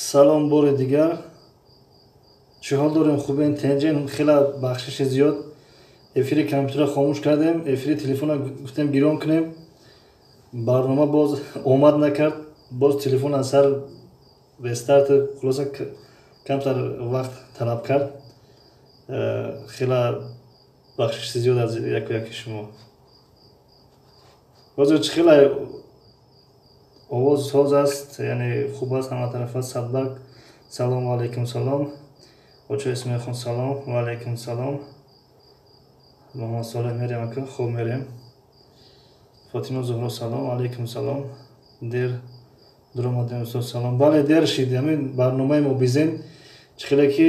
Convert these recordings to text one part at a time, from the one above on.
Салом бори дигар. Чӣ ҳол дорем? Хубен, тенҷен? Хела бахшиши зиёд. Эфири компютерро хомӯш кардем, эфири телефонро гуфтем гирон кунем. Барнома боз омад накард, боз телефон аз сар рестарт, хулоса камтар вақт талаб кард. Хела бахшиши зиёд аз яку яки шумо. Ҳозир чӣ хела овоз соз аст, яъне хуб аст ҳама тарафа. Садбарг, салому алайкум, салом. Очо Исмоилхон, салом, ва алайкум салом. Муҳаммад Солеҳ, мерем ака, хуб мерем. Фотима Зуҳро, салом, алайкум салом. Дер дуромадем, устод, салом. Бале, дер шид. Ҳамин барномаи мобизен чӣ хеле ки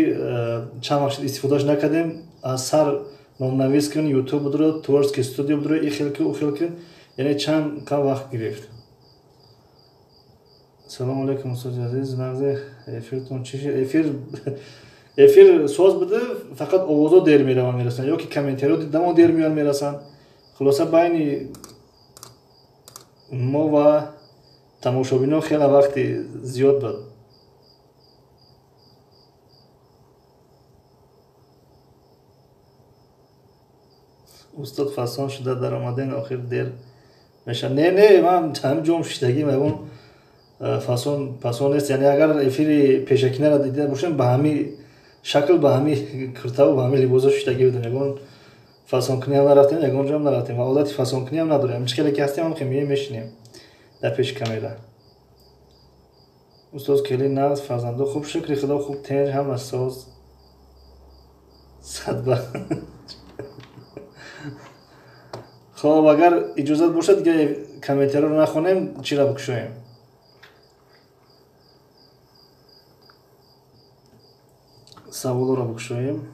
чанд вақт истифодааш накардем, аз сар номнавис кун, ютуб будро, творческий студия будро, и хел ки, у хел ки, яъне чанд қа вақт гирифт. Салому алайкум, устоди азиз. Нағзи эфиртон чӣ шид? Эфир соз буда, фақат овозо дер мераванд, мерасанд, ё ки комментариҳо дамо дер меоянд, мерасанд. Хулоса байни мо ва тамошобинон хеле вақти зиёд буд. Устод фасон шуда даромаден, охир дер мешавад. Не, не, ман ҳамин ҷом шиштагим, ягон фасон пасон нест. Яъне агар эфири пешакинаро дида бошем, ба ҳамин шакл, ба ҳамин куртаву ба ҳамин либосо шиштагӣ будем. Ягон фасонкунӣ ҳам нарафтем, ягон ҷоам нарафтем ва одати фасонкунӣ ҳам надорем. Чӣ хеле ки ҳастем, ҳам хел мешинем дар пеши камера. Устоз кели нағз, фарзандо хуб, шукри худо хуб, тенҷ, ҳама соз. Садба. Хоб, агар иҷозат бошад, дига комментариёро нахонем, чира бикушоем? Саволоро бикушоем.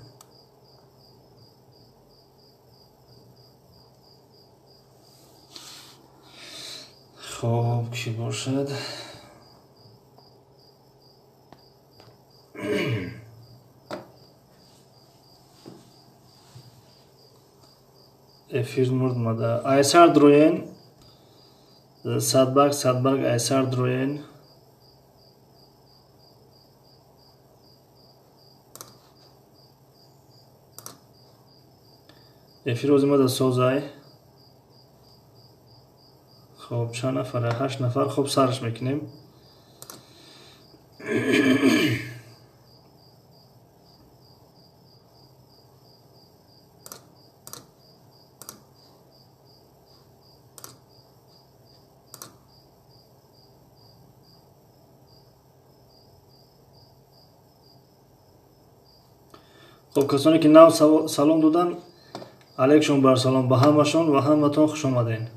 Хоб, кӣ бошад? Эфир мурд мада. Айсар дроен. Садбарг, Садбарг, Айсар дроен. Эфир озимада созай. Хоб, чанд нафар? 8 нафар. Хоб, сарш мекунем. Хоб, касоне ки нав салом додан, алайкшон бар салом ба ҳамашон ва ҳаматон хуш омаден.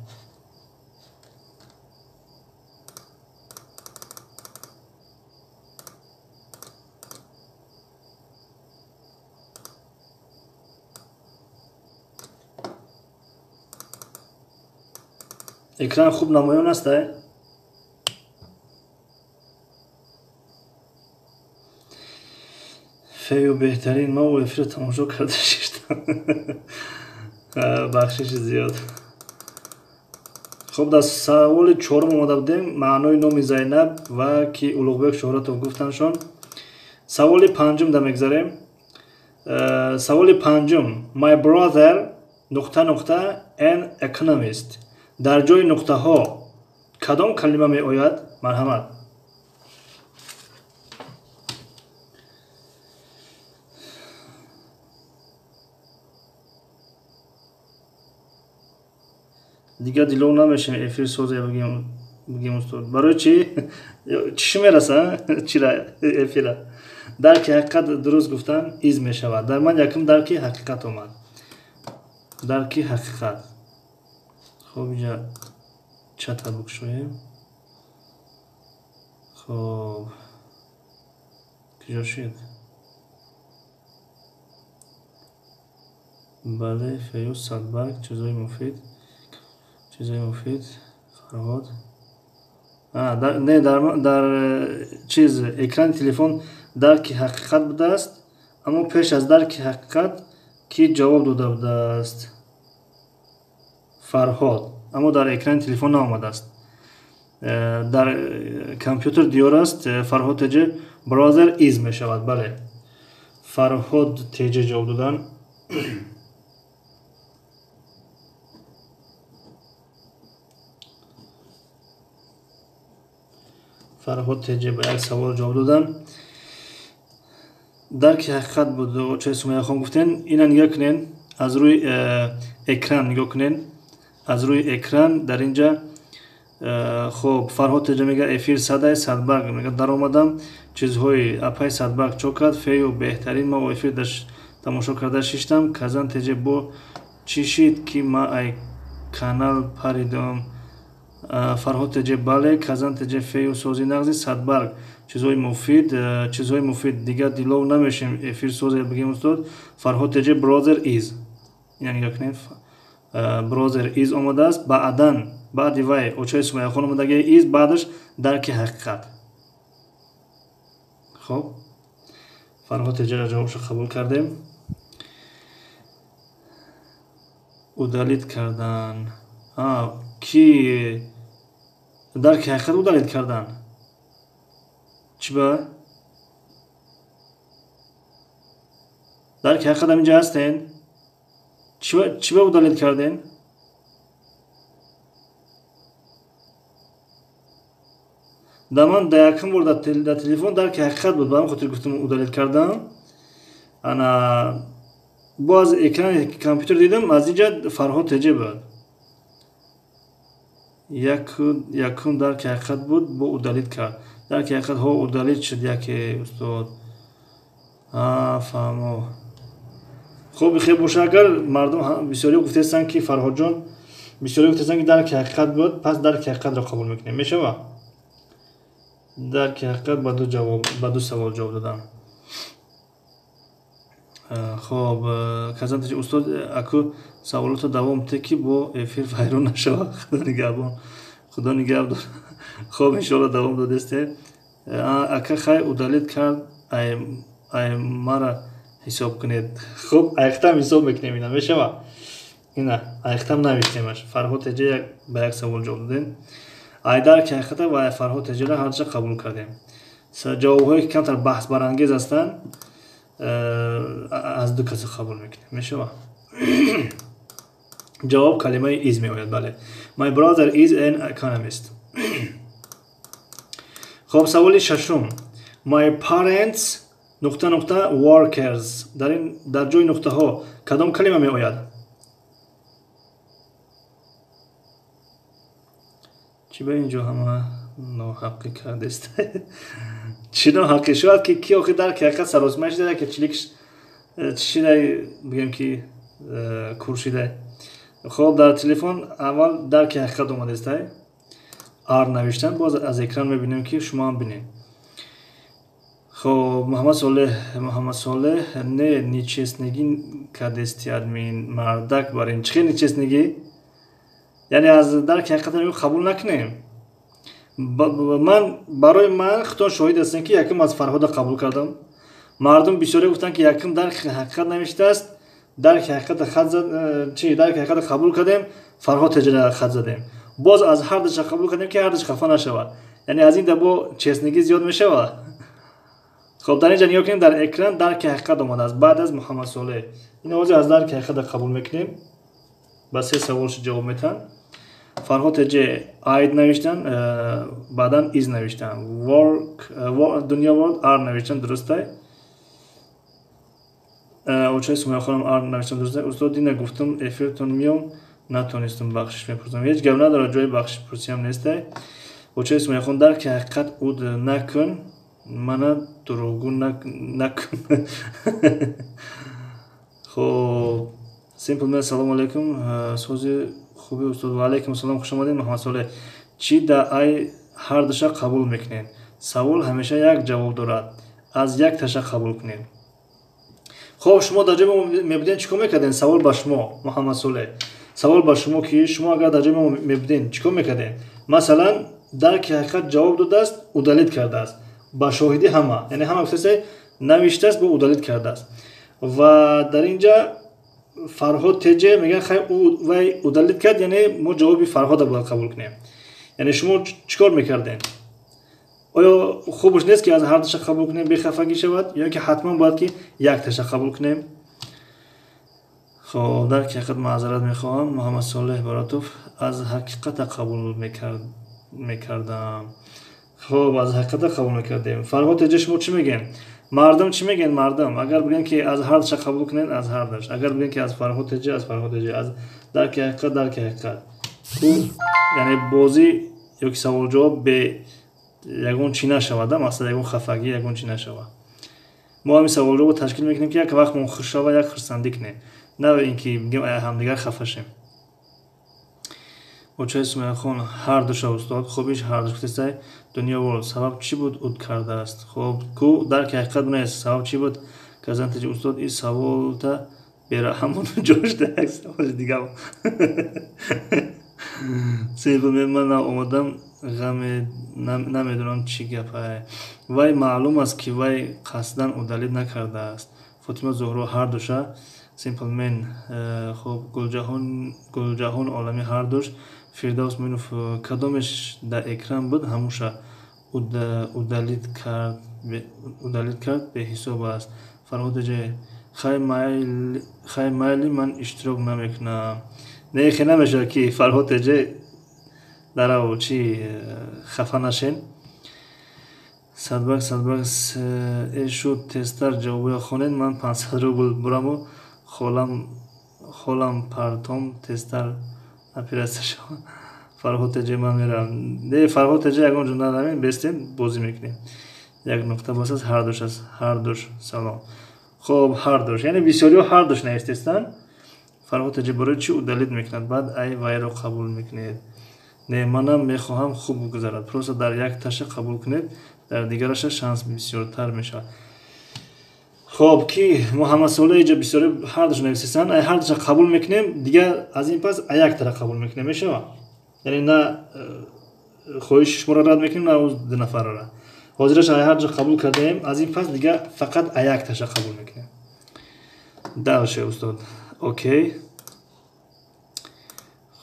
Экран хуб намоён аст, ай? Фею беҳтарин, ма у эфирро тамошо карда шиштам. Бахшиши зиёд. Хоб, дар саволи чорум омада будем, маънои номи Зайнаб ва ки Улуғбек Шӯҳратов гуфтаншон. Саволи панҷум да мегзарем. Саволи панҷум. My brother нуқта нуқта an economist. Дар ҷои нуқтаҳо кадом калима меояд? Марҳамат. Дигар дилов намешем эфир созе бигем устод. Барои чӣ? Чиши мераса? Чира эфира? Дарки ҳақиқат дуруст гуфтан из мешавад. Дар ман якум дарки ҳақиқат омад. Дарки ҳақиқат. Хоб, инҷа чата бикушоем. Хоб, куҷо шид? Бале, Феюз, Садбарг, чизои муфид. Чизои муфид, Фарҳод. Не, дар чиз экрани телефон дарки ҳақиқат будааст, аммо пеш аз дарки ҳақиқат ки ҷавоб дода будааст? Фарҳод. Аммо дар экрани телефон наомадааст. Дар компютер диёр аст. Фарҳод теҷе Brother is мешавад, бале. Фарҳод Теҷе ҷавоб додан. Фарҳод Теҷе ба як савол ҷавоб додан. Дарки ҳақиқат буд, очаи Сумайяхон гуфтен. Ина нигоҳ кунен, аз рӯи экран нигоҳ кунен, аз рӯи экран дар инҷа. Хоб, Фарҳод Теҷа мега эфир садай, Садбарг мега даромадам, чизҳои апай Садбарг чо кард, фею беҳтарин, ма эфир тамошо карда шиштам. Казан Теҷе бо чӣ шид ки ма ай канал паридам? Фарҳод Теҷе бале, Казан Теҷе фею сози нағзи, Садбарг чизҳои муфид, чизҳои муфид, дигар дилов намешем, эфир созе бигем устод. Фарҳод Теҷе brother is, ина нигоҳ кунед, brother is омадааст, баъдан баъди вай очаи Сумайяхон омадаги is, баъдаш дарки ҳақиқат. Хоб, Фарҳод Теҷеро ҷавобшо қабул кардем. Удалить кардан ки дарки ҳақиқат удалить кардан чӣ ба дарки ҳақиқат ҳаминҷа ҳастен, чӣ ба удалить карден? Да ман да якум бор дар телефон дарки ҳақиқат буд, ба ҳамин хотир гуфтам удалить кардам. Ана бо аз экрани компютер дидам, аз инҷа Фарҳод Теҷе буд. Якум дарки ҳақиқат буд, бо удалить кард. Дарки ҳақиқат ҳо удалить шуд яке устод. Фаҳмо. Хоб, хеб боша, агар мардум бисёриҳо гуфтаистанд ки Фарҳодҷон, бисёриҳо гуфтаистанд ки дарки ҳақиқат буд, пас дарки ҳақиқатро қабул мекунем. Мешава? Дарки ҳақиқат ба ду ҷавоб, ба ду савол ҷавоб додам. Хоб, Казан Теҷе устод, аку саволото давом те ки бо эфир вайрон нашава. Худо нигаҳбон, Худо нигаҳдор. Хоб, иншоалло давом додесте. Ака хай удалить кард, ай мара ҳисоб кунед. Хоб, айхтам ҳисоб мекунем, ина мешава? Ина айхтам навиштемаш. Фарҳод Теҷе ба як савол ҷавоб додем. Ай дарки ҳақиқата ва ай Фарҳод Теҷера ҳарча қабул кардем. Ҷавобҳое ки камтар баҳсбарангез ҳастанд, аз ду каса қабул мекунем. Мешава? Ҷавоб калимаи is меояд, бале. My brother is an economist. Хоб, саволи шашум. My parents нуқта нуқта workers. Дар ин дар ҷои нуқтаҳо кадом калима меояд? Чӣ ба инҷо ҳама ноҳаққӣ кардест? Чӣ ноҳаққӣ? Шояд ки ки охир дарки ҳақиқат саросма шида, ки чилик шида, бигем ки кур шида. Хоб, дар телефон аввал дарки ҳақиқат омадест, are навиштан, боз аз экран мебинем ки шумо ҳам бинед. Хоб, Муҳаммад Солеҳ, Муҳаммад Солеҳ, не нечестныйгӣ кардести админ, мардак бар ин. Чӣ хел нечестныйгӣ? Яъне аз дарки ҳақиқат қабул накунем. Ман барои ман худтон шоҳид ҳастем ки якум аз Фарҳода қабул кардам. Мардум бисёре гуфтанд ки якум дарки ҳақиқат навиштааст, дарки ҳақиқата хат зад, чи дарки ҳақиқата қабул кардем, Фарҳод Теҷера хат задем. Боз аз ҳар душа қабул кардем ки ҳар душ хафа нашавад. Яъне аз ин да бо честныйгӣ зиёд мешавад. Хоб, дар инҷа нигоҳ кунем, дар экран дарки ҳақиқат омадааст баъд аз Муҳаммад Солеҳ. Ин ҳозир аз дарки ҳақиқата қабул мекунем. Ба се саволш ҷавоб метаҳанд. Фарҳод Теҷе айд навиштан, баъдан is навиштан. Work, дунё world are навиштан дурустай. Очаи Сумайяхонам are навиштан дурустай. Устод, дина гуфтам эфиртон миём, натонистам, бахшиш мепурсам. Ҳеҷ гап надорад, ҷои бахшиш пурсиам нестай. Очаи Сумайяхон, дарки ҳақиқат уд накун, мана дурӯғгӯ накун. Хоб, Simple Man, салому алайкум, сози хуби устод. Ва алайкум салом, хуш омадед Муҳаммад Солеҳ. Чӣ да ай ҳар душа қабул мекунед? Савол ҳамеша як ҷавоб дорад, аз як таша қабул кунед. Хоб, шумо дар ҷои мо мебуден чӣ кор мекарден? Савол ба шумо Муҳаммад Солеҳ, савол ба шумо ки шумо агар дар ҷои мо мебуден чӣ кор мекарден? Масалан, дарки ҳақиқат ҷавоб додааст, удалить кардааст ба шоҳиди ҳама, яъне ҳама гуфтааст навиштааст, бо удалить кардааст. Ва дар инҷа Фарҳод Теҷе мегӯяд хай вай удалить кард, яъне мо ҷавоби Фарҳода бояд қабул кунем. Яъне шумо чӣ кор мекарден? Оё хубаш нест ки аз ҳар душа қабул кунем, бехафагӣ шавад, ё ки ҳатман бояд ки якташа қабул кунем? Хоб, дар ҳақиқат маъзарат мехоҳам. Муҳаммад Солеҳ Баротов: аз ҳақиқата қабул мекардам. Хоб, аз ҳақиқата қабул мекардем. Фарҳод теҷа, шумо чӣ мегӯем? Мардум чӣ мегӯянд? Мардум агар бигӯянд ки аз ҳар душа қабул кунед, аз ҳар душ. Агар бигӯянд ки аз Фарҳод теҷа, аз Фарҳод теҷа. Аз дарки ҳақиқат, дарки ҳақиқат. Яъне бозӣ ё ки саволҷавоб бе ягон чӣ нашавад, масалан ягон хафагӣ, ягон чӣ нашавад. Мо ҳамин саволҷавобро ташкил мекунем, ки як вақт мо хуш шава, як хурсандӣ кунем, на ин ки бигем ҳамдигар хафа шем. Очаи Сумайяхон: ҳар душа, устод. Хуб, иш ҳар душ гуфтестай. Дунё Ворлд: сабаб чӣ буд, уд кардааст? Хоб, ку дарки ҳақиқат нест, сабаб чӣ буд? Казантеҷи: устод, ин саволта бераҳмон ҷошта, як саволи дига. Севуме: ман омадам, ғаме намедонам чӣ гапае. Вай маълум аст, ки вай қасдан удалить накардааст. Фотима Зуҳро: ҳар душа. Simple Man. Хоб, Гулҷаҳон Оламӣ: ҳар душ. Фирдавс Муинов: кадомеш дар экран буд, ҳамуша удалить кард, беҳисоб аст. Фарҳод ҷе: хай майли, ман иштирок намекунам. Не, хе намешавад ки Фарҳод теҷе дарав чи хафа нашен. Садбак, Садбак: э шуд, тезтар ҷавобоя хонед, ман 500 рубл бураму холам партом, тезтар оператсия шавад. Фарҳод теҷе: ман меравам. Не, Фарҳод теҷе, ягон ҷо наравем, бестем, бозӣ мекунем. Як нуқта бас аст, ҳар душ аст, ҳар душ. Салом. Хоб, ҳар душ, яъне бисёриҳо ҳар душ наистестанд. Фарҳод теҷе: барои чӣ удалить мекунад, баъд ай вайро қабул мекунед? Не, манам мехоҳам хуб гузарад. Просто дар як таша қабул кунед, дар дигараша шанс бисёртар мешавад. Хоб, ки Муҳаммадсолеҳ, иҷа бисёри ҳар душ нависестанд. Ай ҳар душа қабул мекунем, дигар аз ин пас аяк тара қабул мекунем, мешавад? Яъне на хоҳиши шуморо рад мекунем, на ду нафарара. Ҳозираш ай ҳар ҷо қабул кардаем, аз ин пас дигар фақат аякташа қабул мекунем. Дальше, устод. Окей.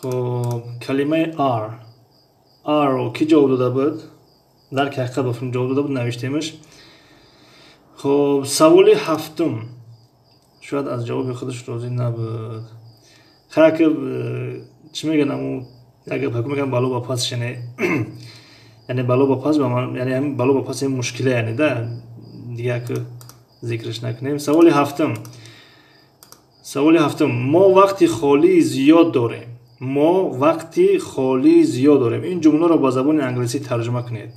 Хоб, калимаи are, are ки ҷавоб дода буд? Дар ки ҳақиқат ба ҷавоб дода буд, навиштемаш. Хоб, саволи ҳафтум. Шояд аз ҷавоби худаш розӣ набуд. Хайр, чӣ мегӯянд, аму як гап мегӯянд, бало ба пас, яъне бало ба пас, яъне ҳамин бало ба пас мушкила, яъне да дигар ки зикраш накунем. Саволи ҳафтум, саволи ҳафтум: мо вақти холии зиёд дорем. Мо вақти холии зиёд дорем. Ин ҷумларо ба забони англисӣ тарҷума кунед,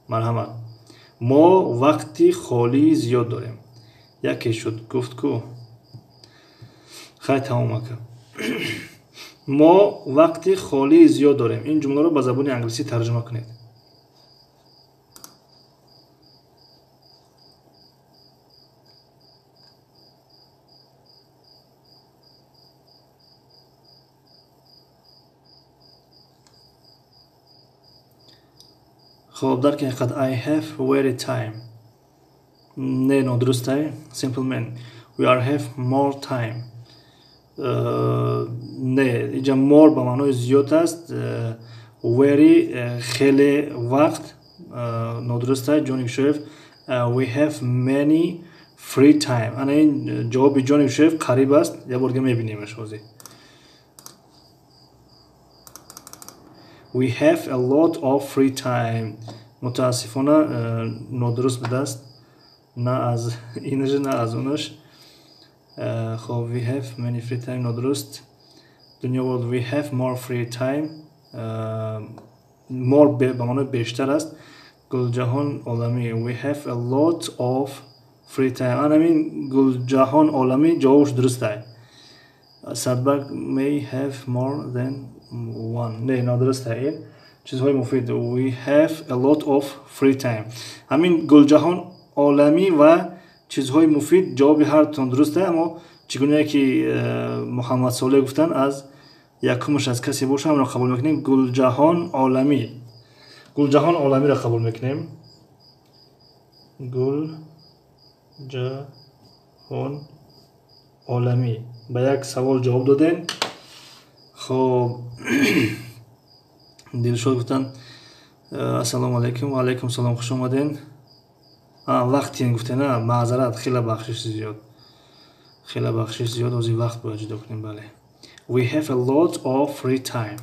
марҳамат. Мо вақти холии зиёд дорем. Яке шуд, гуфт ку. Хай, тамом, ака. Мо вақти холии зиёд дорем. Ин ҷумларо ба забони англисӣ тарҷума кунед. Хоб, дар ки ҳақиқат: I have very time. Не, нодурустай. Simple Man: we are have more time. Не, инҷа more ба маънои зиёд аст, very хеле вақт, нодурустай. Ҷоникшоев: we have many free time. Ана ин ҷавоби Ҷоникшоев қариб аст, як бор дига мебинимаш ҳозир. We have a lot of free time. Мутаассифона, нодуруст будааст, на аз инаш, на аз онаш. Хоб, we have many free time нодуруст. Дунё World: we have more free time. More ба маънои бештар аст. Гулҷаҳон Оламӣ: we have a lot of free time. Анамин Гулҷаҳон Оламӣ ҷавобаш дуруст ай. Садбак: may have more than one. Не, нодуруст ай. Ин чизҳои муфид: we have a lot of free time. Ҳамин Гулҷаҳон Оламӣ ва чизҳои муфид, ҷавоби ҳартон дуруст ай, аммо чӣ гунае ки Муҳаммад Солеҳ гуфтанд, аз якумаш аз касе боша, ҳамро қабул мекунем. Гулҷаҳон Оламӣ, Гулҷаҳон Оламиро қабул мекунем. Гулҷаҳон Оламӣ, ба як савол ҷавоб додем. Хоб, Дилшод гуфтанд, Ассалому алайкум. Ва алайкум салом, хуш омаден. Вақтин гуфтена, маъзарат, хеле бахшиш зиёд. Хеле бахшиш зиёд, ози вақт бояд ҷудо кунем, бале. We have a lot of free time.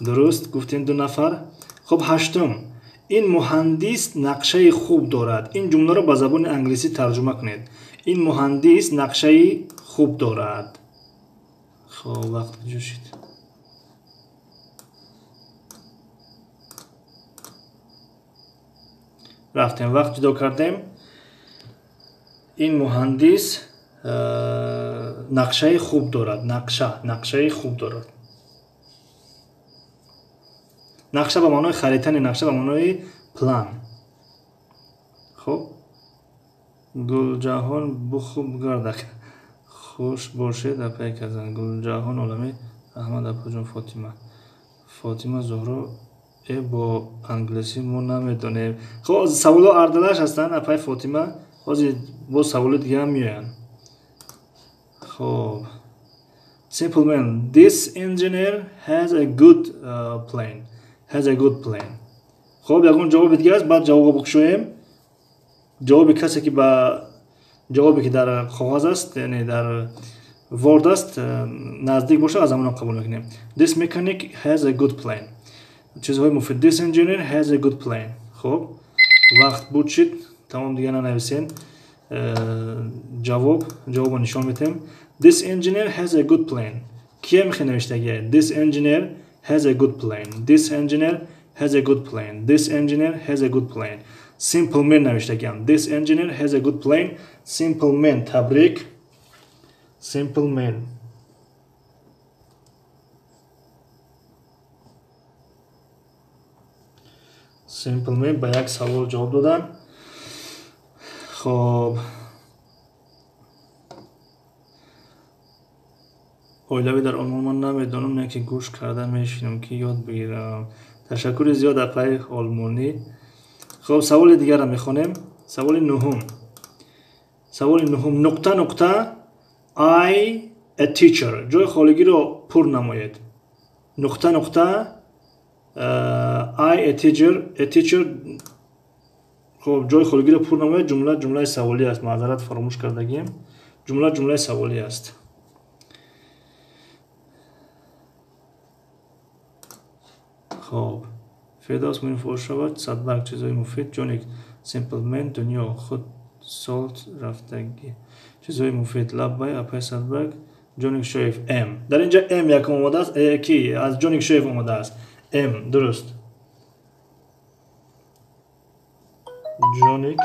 Дуруст гуфтем ду нафар. Хуб, ҳаштум. Ин муҳандис нақшаи хуб дорад. Ин ҷумларо ба забони англисӣ тарҷума кунед. Ин муҳандис нақшаи хуб дорад. Хуб, вақт куҷо шуд? Рафтем, вақт ҷудо кардем. Ин муҳандис нақшаи хуб дорад. Нақша, нақшаи хуб дорад. Нақша ба маънои харита не, нақша ба маънои план. Хуб, Гулҷаҳон бухуб гардак. Хуш бошед, апай казан. Гулҷаҳон олами, Аҳмад апаҷон, Фотима. Фотима Зуҳро, бо англисӣ мо намедонем. Хуб, саволҳо ардалаш ҳастанд, апай Фотима. Ҳозир боз саволи дига ҳам меоянд. Хуб, Simple man. This engineer has a good plan. Has a good plan. Хуб, ягон ҷавоби дига аст, баъд ҷавобро бикушоем. Ҷавоби касе ки ба ҷавобе ки дар коғаз аст, яъне дар Word аст, наздик бошад, аз ҳамонам қабул мекунем. This mechanic has a good plan. Чизҳои муфид. This engineer has a good plan. Хуб, вақт буд шид, тамом, дига нанависен. Ҷавоб, ҷавобро нишон медиҳем. This engineer has a good plan. Кия мехе навиштагия? This engineer has a good plan. This engineer has a good plan. This engineer has a good plan. Simple man навиштагиам. This engineer has a good plan. Simple man. Табрик. Simple man. Simple man ба як савол ҷавоб додан. Хоб, оилавӣ дар Олмон ман намедонам, не ки гӯш карда мешинам ки ёд бигирам. Ташаккури зиёд, апаи олмонӣ. Хоб, саволи дигарро мехонем. Саволи нуҳум. Саволи нуҳум. Нуқта нуқта I a teacher. Ҷои холигиро пур намоед. Нуқта нуқта I a teacher, a teacher. Хоб, ҷои холигиро пур намоед. Ҷумла ҷумлаи саволӣ аст. Маъзарат, фаромӯш кардагием. Ҷумла ҷумлаи саволӣ аст. Хоб, Фирдавс муинфо шавад, Садбарг, чизҳои муфид, Ҷоник, Simple Man, дунё, худ солт рафтагӣ. Чизҳои муфид, лаббай, апай Садбарг, Ҷоник Шоев, М. Дар инҷа М якум омадааст, ки аз Ҷоник Шоев омадааст. М, дуруст. Ҷоник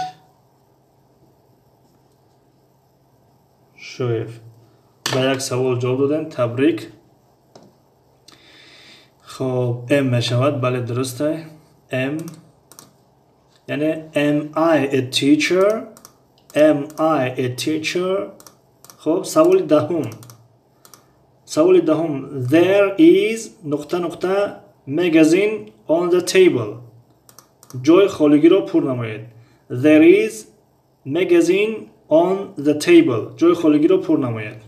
Шоев. Ба як савол ҷавоб додем, табрик. Хоб, М мешавад, бале, дуруст ай. М. Яъне am I a teacher? Am I a teacher? Хоб, саволи даҳум. Саволи даҳум. There is нуқта нуқта magazine on the table. Ҷои холигиро пур намоед. There is magazine on the table. Ҷои холигиро пур намоед.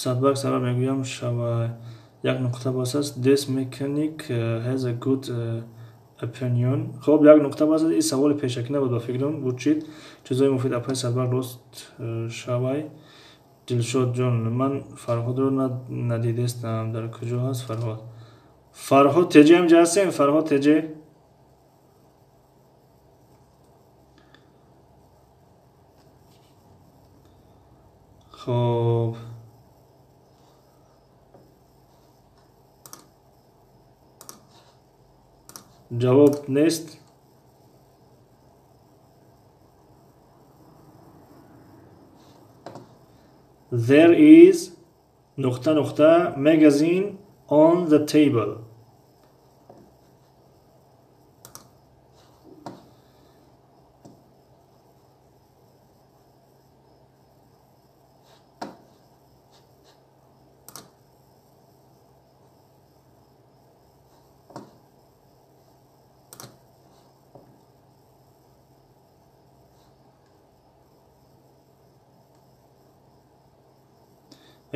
Садбарг сара мегӯям шава, як нуқта бас аст. This mechanic has a good opinion. Хоб, як нуқта бас аст. Ин саволи пешакӣ набуд, ба фикрам, буд чид. Чизҳои муфид, апай Садбарг, рост шавай. Дилшод ҷон, ман Фарҳодро надидестам. Дар куҷо ҳаст Фарҳод? Фарҳод теҷе ҳамҷа ҳастем? Фарҳод теҷе? Хоб, ҷавоб нест. There is нуқта нуқта magazine on the table.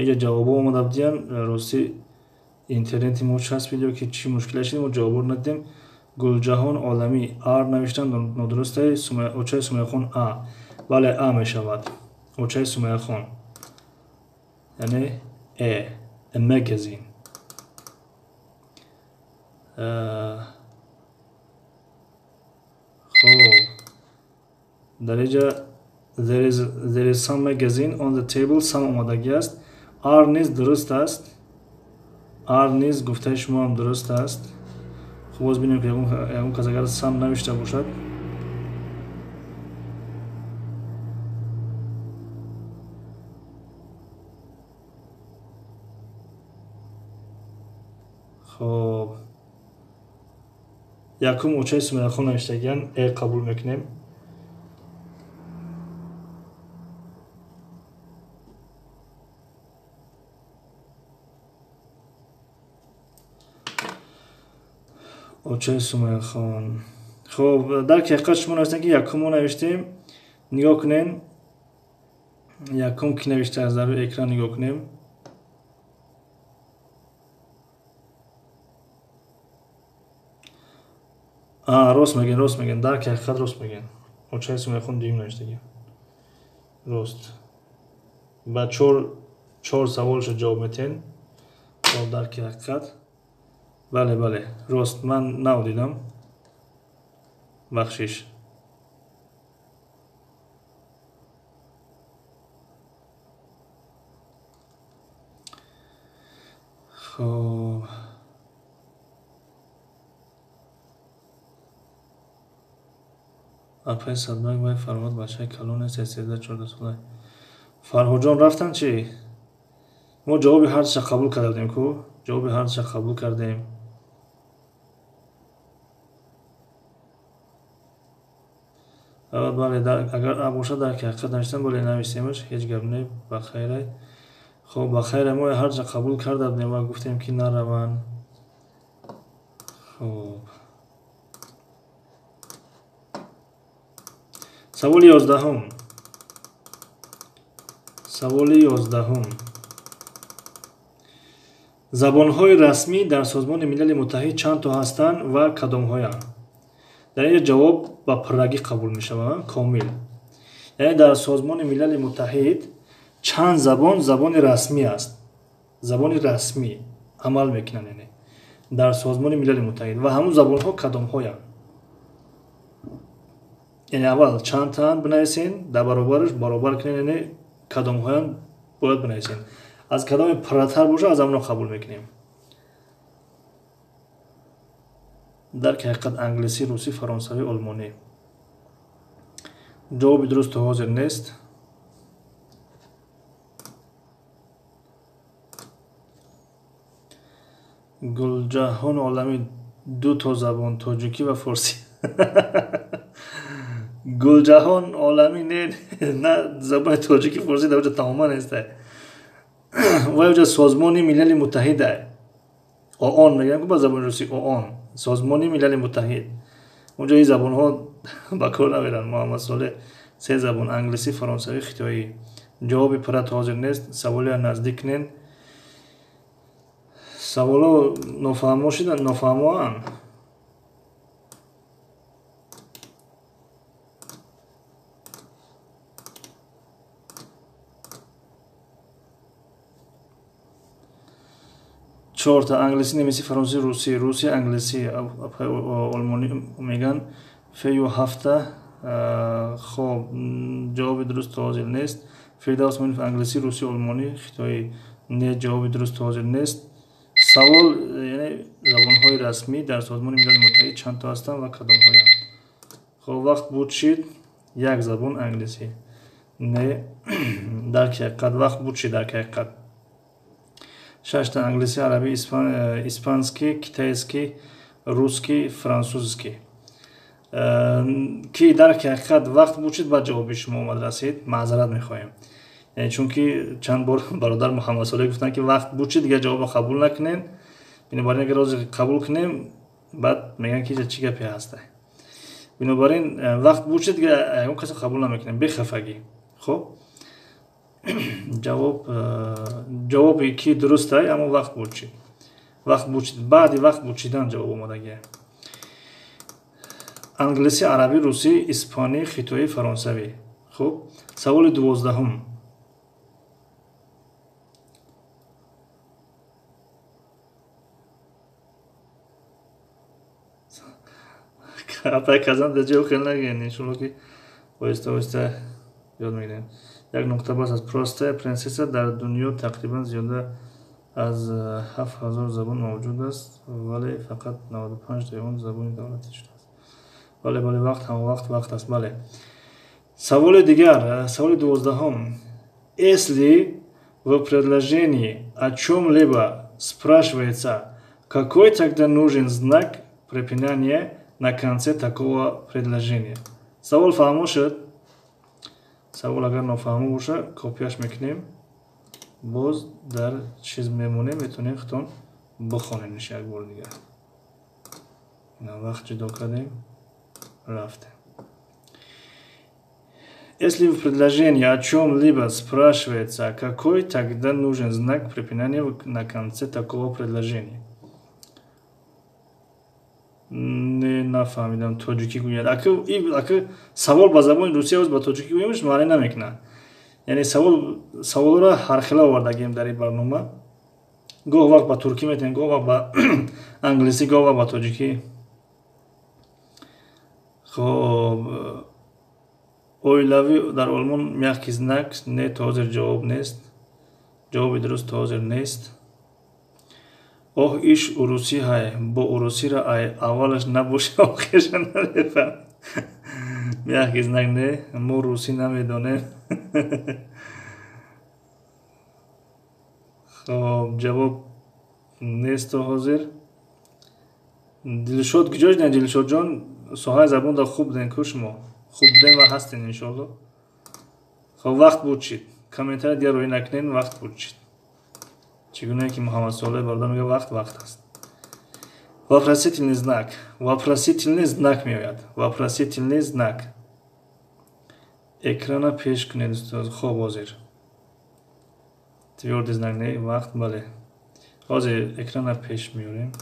Инҷа ҷавобҳо омада будиян. Рости интернети мо часпид ё ки чӣ мушкиле шид, мо ҷавобҳоро надидем. Гулҷаҳон Оламӣ ар навиштан нодурустай. Очаи Сумайяхон а. Бале, а мешавад. Очаи Сумайяхон. Яъне э, a magazine. Хоб, дар инҷа there is some magazine on the table, some омадагӣ аст. Are низ дуруст аст. Are низ гуфтаи шумо ҳам дуруст аст. Хуб, боз бинем, ки ягон кас агар some навишта бошад. Хоб, якум очаи Сумайяхон навиштагиян, э қабул мекунем. Очаи Сумайяхон. Хоб, дар ҳақиқат шумо навиштан, ки якум мо навиштем. Нигоҳ кунем, якум ки навиштааст, дар рӯи экран нигоҳ кунем. Рост мегӯен, рост мегӯен, дар ҳақиқат рост мегӯен. Очаи Сумайяхон дуюм навиштагиям, рост. Ба чор саволшо ҷавоб метиҳем. Хоб, дар ҳақиқат, бале, бале, рост, ман нав дидам, бахшиш. Хоб, апаи Садбак, вай Фарҳод бачаи калон нест, 13-14 сола. Фарҳодҷон рафтанд чӣ? Мо ҷавоби ҳардуша қабул карда будем ку, ҷавоби ҳардуша қабул кардем. Бале, агар а бошад, дар ҳақиқат навиштан, бале, нависемаш, ҳеҷ гап не, ба хайрай. Хоб, ба хайрай, мо ҳардуша қабул карда будем ва гуфтем, ки нараванд. Хоб, саволи 11-ум. Саволи 11-ум. Забонҳои расмӣ дар Созмони Милали Муттаҳид чанд то ҳастанд ва кадомҳоянд? Дар инҷа ҷавоб ба пуррагӣ қабул мешавад, комил. Яъне дар Созмони Милали Муттаҳид чанд забон забони расмӣ аст, забони расмӣ амал мекунанд, яъне дар Созмони Милали Муттаҳид, ва ҳамун забонҳо кадомҳоянд? Яъне аввал чандтаанд бинависен, дар баробараш баробар кунед, яъне кадомҳоянд бояд бинависен. Аз кадоме пурратар бошад, аз ҳамонро қабул мекунем. Дар ҳақиқат англисӣ, русӣ, фаронсавӣ, олмонӣ. Ҷавоби дуруст то ҳозир нест. Гулҷаҳон Оламӣ, ду то забон, тоҷикӣ ва форсӣ. Гулҷаҳон Оламӣ, не, на забони тоҷикӣ, форсӣ дар оҷа тамоман неста. Вай оҷа Созмони Милали Муттаҳида, ООН мегӯям ку ба забони русӣ, ООН, Созмони Милали Муттаҳид, онҷо ин забонҳо ба кор намеранд. Муҳаммад Солеҳ, се забон, англисӣ, фаронсавӣ, хитоӣ. Ҷавоби пурра то ҳозир нест. Саволеро наздик кунед. Саволо нофаҳмо шуданд, нофаҳмоанд. Чорта: англисӣ, немисӣ, фаронсӣ, русӣ. Русӣ, англисӣ, олмонӣ мегӯянд. Фею ҳафта. Хоб, ҷавоби дуруст то ҳозир нест. Фирдавс Муинов, англисӣ, русӣ, олмонӣ, хитоӣ. Не, ҷавоби дуруст то ҳозир нест. Савол, яъне забонҳои расмӣ дар Созмони Милали Муттаҳид чанд то ҳастанд ва кадомҳоянд? Хоб, вақт буд шид, як забон, англисӣ. Не, дар ҳақиқат вақт буд шид, дар ҳақиқат шашта: англисӣ, арабӣ, испанский, китайский, русский, французский. Ки дар ҳақиқат вақт буд шид, баъд ҷавоби шумо омад расид, маъзарат мехоҳем. Яъне чунки чанд бор бародар Муҳаммад Солеҳ гуфтанд, ки вақт буд шид, дигар ҷавобро қабул накунем. Бинобар ин агар ҳозир қабул кунем, баъд мегӯянд, ки чӣ гапе ҳаста. Бинобар ин вақт буд шид, дигар ягон касо қабул намекунем, бехафагӣ. Хоб. Ҷавоб, ҷавоби ки дурустай, аммо вақт бурчид. Вақт бурчид. Баъди вақт бурчидан ҷавоб омадагия. Англисӣ, арабӣ, русӣ, испанӣ, хитоӣ, фаронсавӣ. Хуб, саволи 12-ум. Апай казан дар ҷо хел нагӯед, иншолло ки оҳиста оҳиста ёд мегирем. Як нуқта бас аст. Простая принцесса. Дар дунё тақрибан зиёда аз 7000 забон мавҷуд аст, вале фақат 95 он забони давлатӣ шудааст. Бале, бале, вақт ҳама вақт вақт аст, бале. Саволи дигар, саволи 12-ум. Если в предложении о чем-либо спрашивается, какой тогда нужен знак препинания на конце такого предложения? Савол фаҳмо шуд? Савол агар нофаҳмо боша, копияш мекунем, боз дар чиз мемонем, метавонем худтон бихонемш як бор дигар. Ина вақт ҷудо кардем, рафтем. Если в предложении о чем-либо спрашивается, какой тогда нужен знак препинания на конце такого предложения? Не, нафаҳмидам, тоҷикӣ гӯяд. Ака, савол ба забони русия ба тоҷикӣ гӯемш маъне намекунад. Яъне савол, саволро ҳархела овардагем дар ин барнома. Гоҳ вақт ба туркӣ метавонем, гоҳ вақт ба англисӣ, гоҳ вақт ба тоҷикӣ. Хоб, оилавӣ дар Олмон мягкий знак не, то ҳозир ҷавоб нест. Ҷавоби дуруст то ҳозир нест. Оҳ, иш урусӣ ҳай, бо урусиро ай аввалаш набоша, охирша намефаҳм. Мягкий знак не, мо русӣ намедонем. Хоб, ҷавоб нест то ҳозир. Дилшод куҷо шудем? Дилшодҷон, соҳаи забонда хуб будем ку шумо? Хуб будем ва ҳастем, иншоалло. Хоб, вақт буд чид. Комментарий дигар рӯӣ накунед, вақт буд чид. Чӣ гунае ки Муҳаммад Солеҳ бародар мегӯяд, вақт вақт аст. Вопросительный знак. Вопросительный знак меояд. Вопросительный знак. Экрана пеш кунед, устоз. Хоб, ҳозир. Твёрдый знак не, вақт, бале. Ҳозир экрана пеш меорем.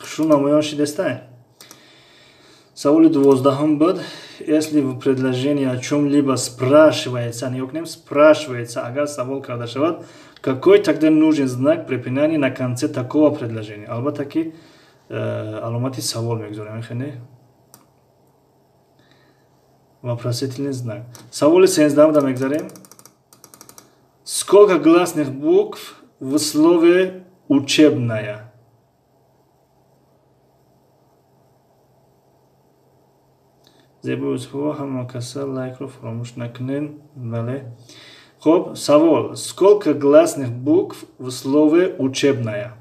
Хушрӯ намоён шидестай? Саволи 12-ум буд. Если в предложении о чем-либо спрашивается, нигоҳ кунем, спрашивается, агар савол карда шавад, какой тогда нужен знак препинания на конце такого предложения? Албатта ки аломати савол мегузорем, хеле вопросительный знак. Саволи 13-ум да мегузарем. Сколько гласных букв в слове учебная? Зебо Юсупова, ҳама каса лайкро фаромӯш накунед. Бале. Хоб, савол. Сколько гласных букв в слове учебная?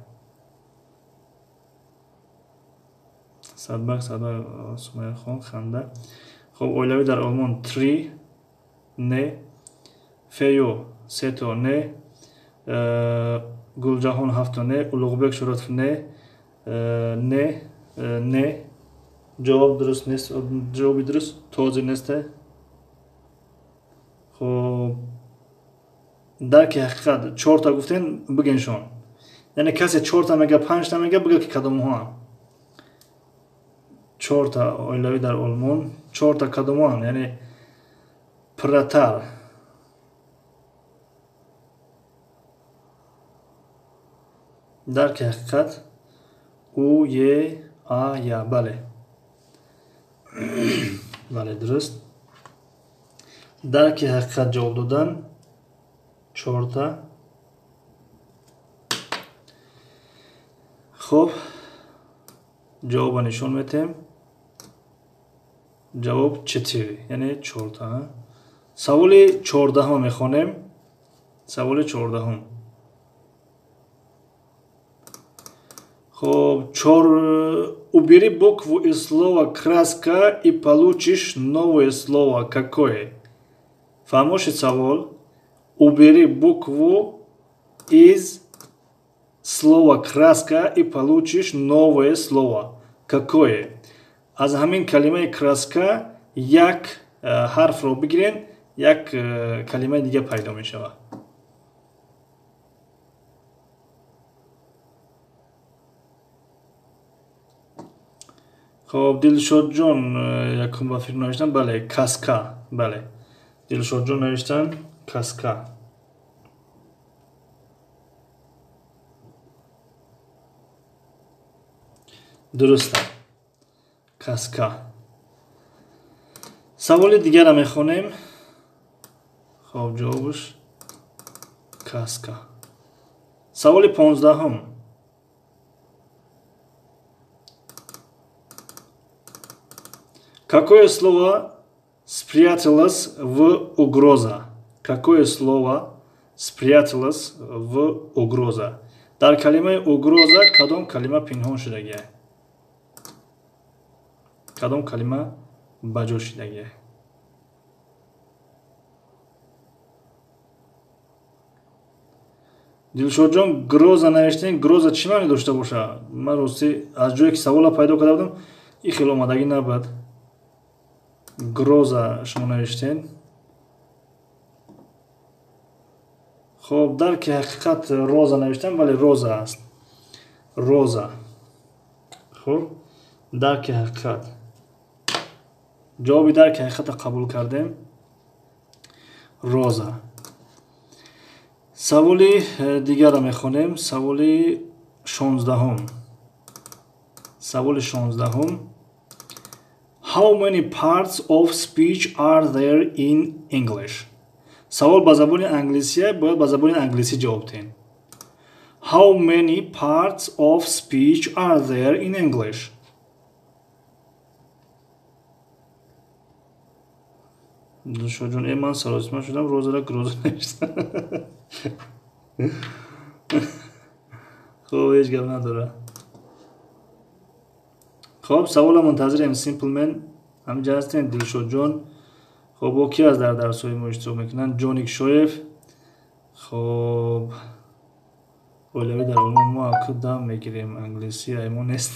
Садбак, садбак, Сумайяхон, ханда. Хоб, оилавӣ дар Олмон три не, Фею сето не, Гулҷаҳон ҳафто не, Улуғбек Шуротов не, не, не. Ҷавоб дуруст нест, ҷавоби дуруст то ҳозир несте. Хоб, дарки ҳақиқат чорта гуфтем, бигеншон. Яъне касе чорта мега, панҷта мега, бига ки кадомҳоам. Чорта оилавӣ дар Олмон, чорта кадомҳоам, яъне пурратар. Дарки ҳақиқат у, е, а, я, бале. Бале, дуруст. Дарки ҳақиқат ҷавоб додан чорта. Хоб, ҷавобро нишон метем. Ҷавоб четыре, яъне чорта. Саволи 14-ум мехонем. Саволи 14-ум. Хоб, чор, убери букву из слова краска и получишь новое слово. Какое? Фаҳмошед савол? Убери букву из слова краска и получишь новое слово. Какое? Аз ҳамин калимаи краска як ҳарфро бигирен, як калимаи дига пайдо мешавад. Хоб, Дилшодҷон якум ба фикр навиштан, бале, каска, бале. Дилшодҷон навиштан каска. Дуруст, каска. Саволи дигарро мехонем. Хоб, ҷавобаш каска. Саволи 15-ум. Какое слово спряталось в угроза? Какое слово спряталось в угроза? Дар калимаи угроза кадом калима пинҳон шудагия? Кадом калима ба ҷо шудагия? Дилшодҷон, гроза навиштем. Гроза чӣ маъне дошта боша? Ман ростӣ аз ҷое ки савола пайдо карда будам, ин хеле омадагӣ набуд. Гроза шумо навиштем. Хоб, дарки ҳақиқат роза навиштам, вале роза аст. Роза. Хоб, дарки ҳақиқат. Ҷавоби дарки ҳақиқатро қабул кардем. Роза. Саволи дигарро мехонем. Саволи 16-ум. Саволи 16-ум. How many parts of speech are there in English? Савол ба забони англисия, бояд ба забони англисӣ ҷавоб диҳем. How many parts of speech are there in English? Дилшодҷон, ман саросима шудам, розара гроза навиштам. Хоб, ҳеҷ гап надора. Хоб, савола мунтазирем. Simple Man ҳаминҷа ҳастем. Дилшодҷон. Хоб, бо ки аз дар дарсҳои мо иштирок мекунанд? Ҷоник Шоев. Хоб, оилавӣ дар олмон мо аку дам мегирем, англисӣ аймо нест.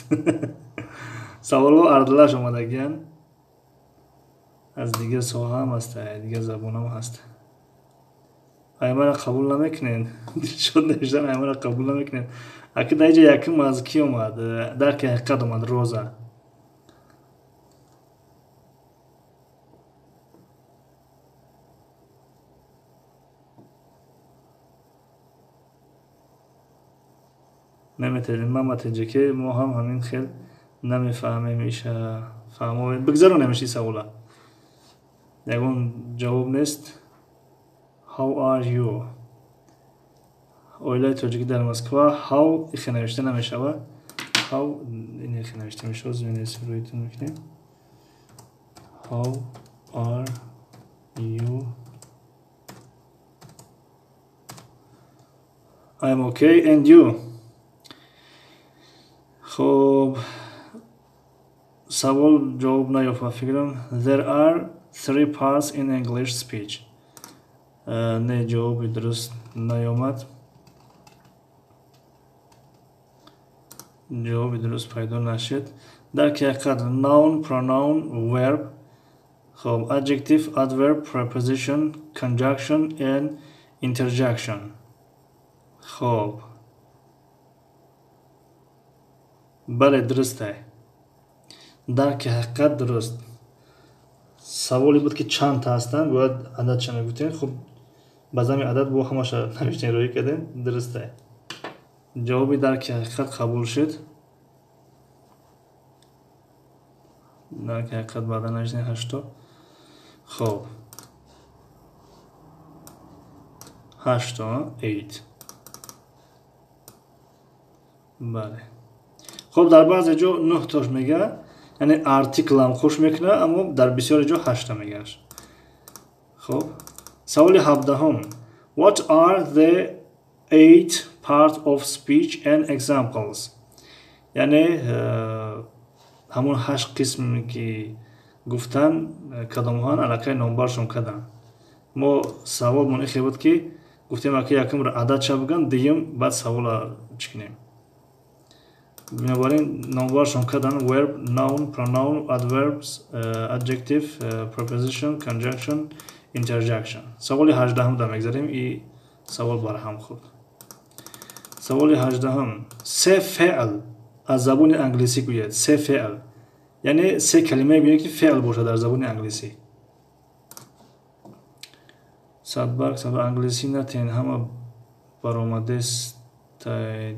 Саволҳо ардалаш омадагиянд. Аз дигар соҳаам ҳаст, дигар забонам ҳаст. Аймара қабул намекунед. Дилшод навиштан, аймара қабул намекунед. Аки дар инҷа якум аз ки омад? Дарки ҳақиқат омад, роза. Наметавонем, мама теҷаке, мо ҳам ҳамин хел намефаҳмем иша. Фаҳмо, бигзаронемш ин савола. Ягон ҷавоб нест. How are you? Оилаи тоҷикӣ дар Москва. How ихе навишта намешавад. How ин ихе навишта мешавад. Зминес рӯйтон мекунем. How are you? I'm okay and you? Хоб, савол ҷавоб наёфт ба фикрам. There are three parts in English speech. Не, ҷавоби дуруст наёмад. Ҷавоби дуруст пайдо нашуд. Дарки ҳақиқат noun, pronoun, verb. Хоб, adjective, adverb, preposition, conjunction and interjection. Хоб, бале, дуруст. Дарки ҳақиқат дуруст. Саволе буд ки чанд та ҳастанд, бояд ададша мегуфтем. Хуб, ба зами адад бо ҳамаша навиштем, рӯӣ кардем. Дуруст. Ҷавоби дарки ҳақиқат қабул шуд. Дарки ҳақиқат баъдан навиштем 8. Хоб, 8, 8. Бале. Хоб, дар баъзе ҷо 9 тош мега, яъне артиклам хуш мекунад, аммо дар бисёри ҷо 8 мегаш. Хоб, саволи 17-ум. What are the 8 parts of speech and examples? Яъне ҳамон 8 қисме ки гуфтан, кадомҳоан аллакай номбаршон карданд. Мо саволмон ихе буд, ки гуфтем, аки якум ададша бигӯянд, дуюм баъд савола чӣ кунем. Бинобар ин номбаршон карданд: verb, noun, pronoun, adverbs, adjective, preposition, conjunction, interjection. Саволи 18-ҳам да мегзарем. И савол барҳам хӯрд. Саволи 18-ҳам: се феъл аз забони англисӣ гӯяд. Се феъл, яъне се калимае гӯяд, ки феъл бошад дар забони англисӣ. Садбарг, сад англисӣ натен, ҳама баромадест,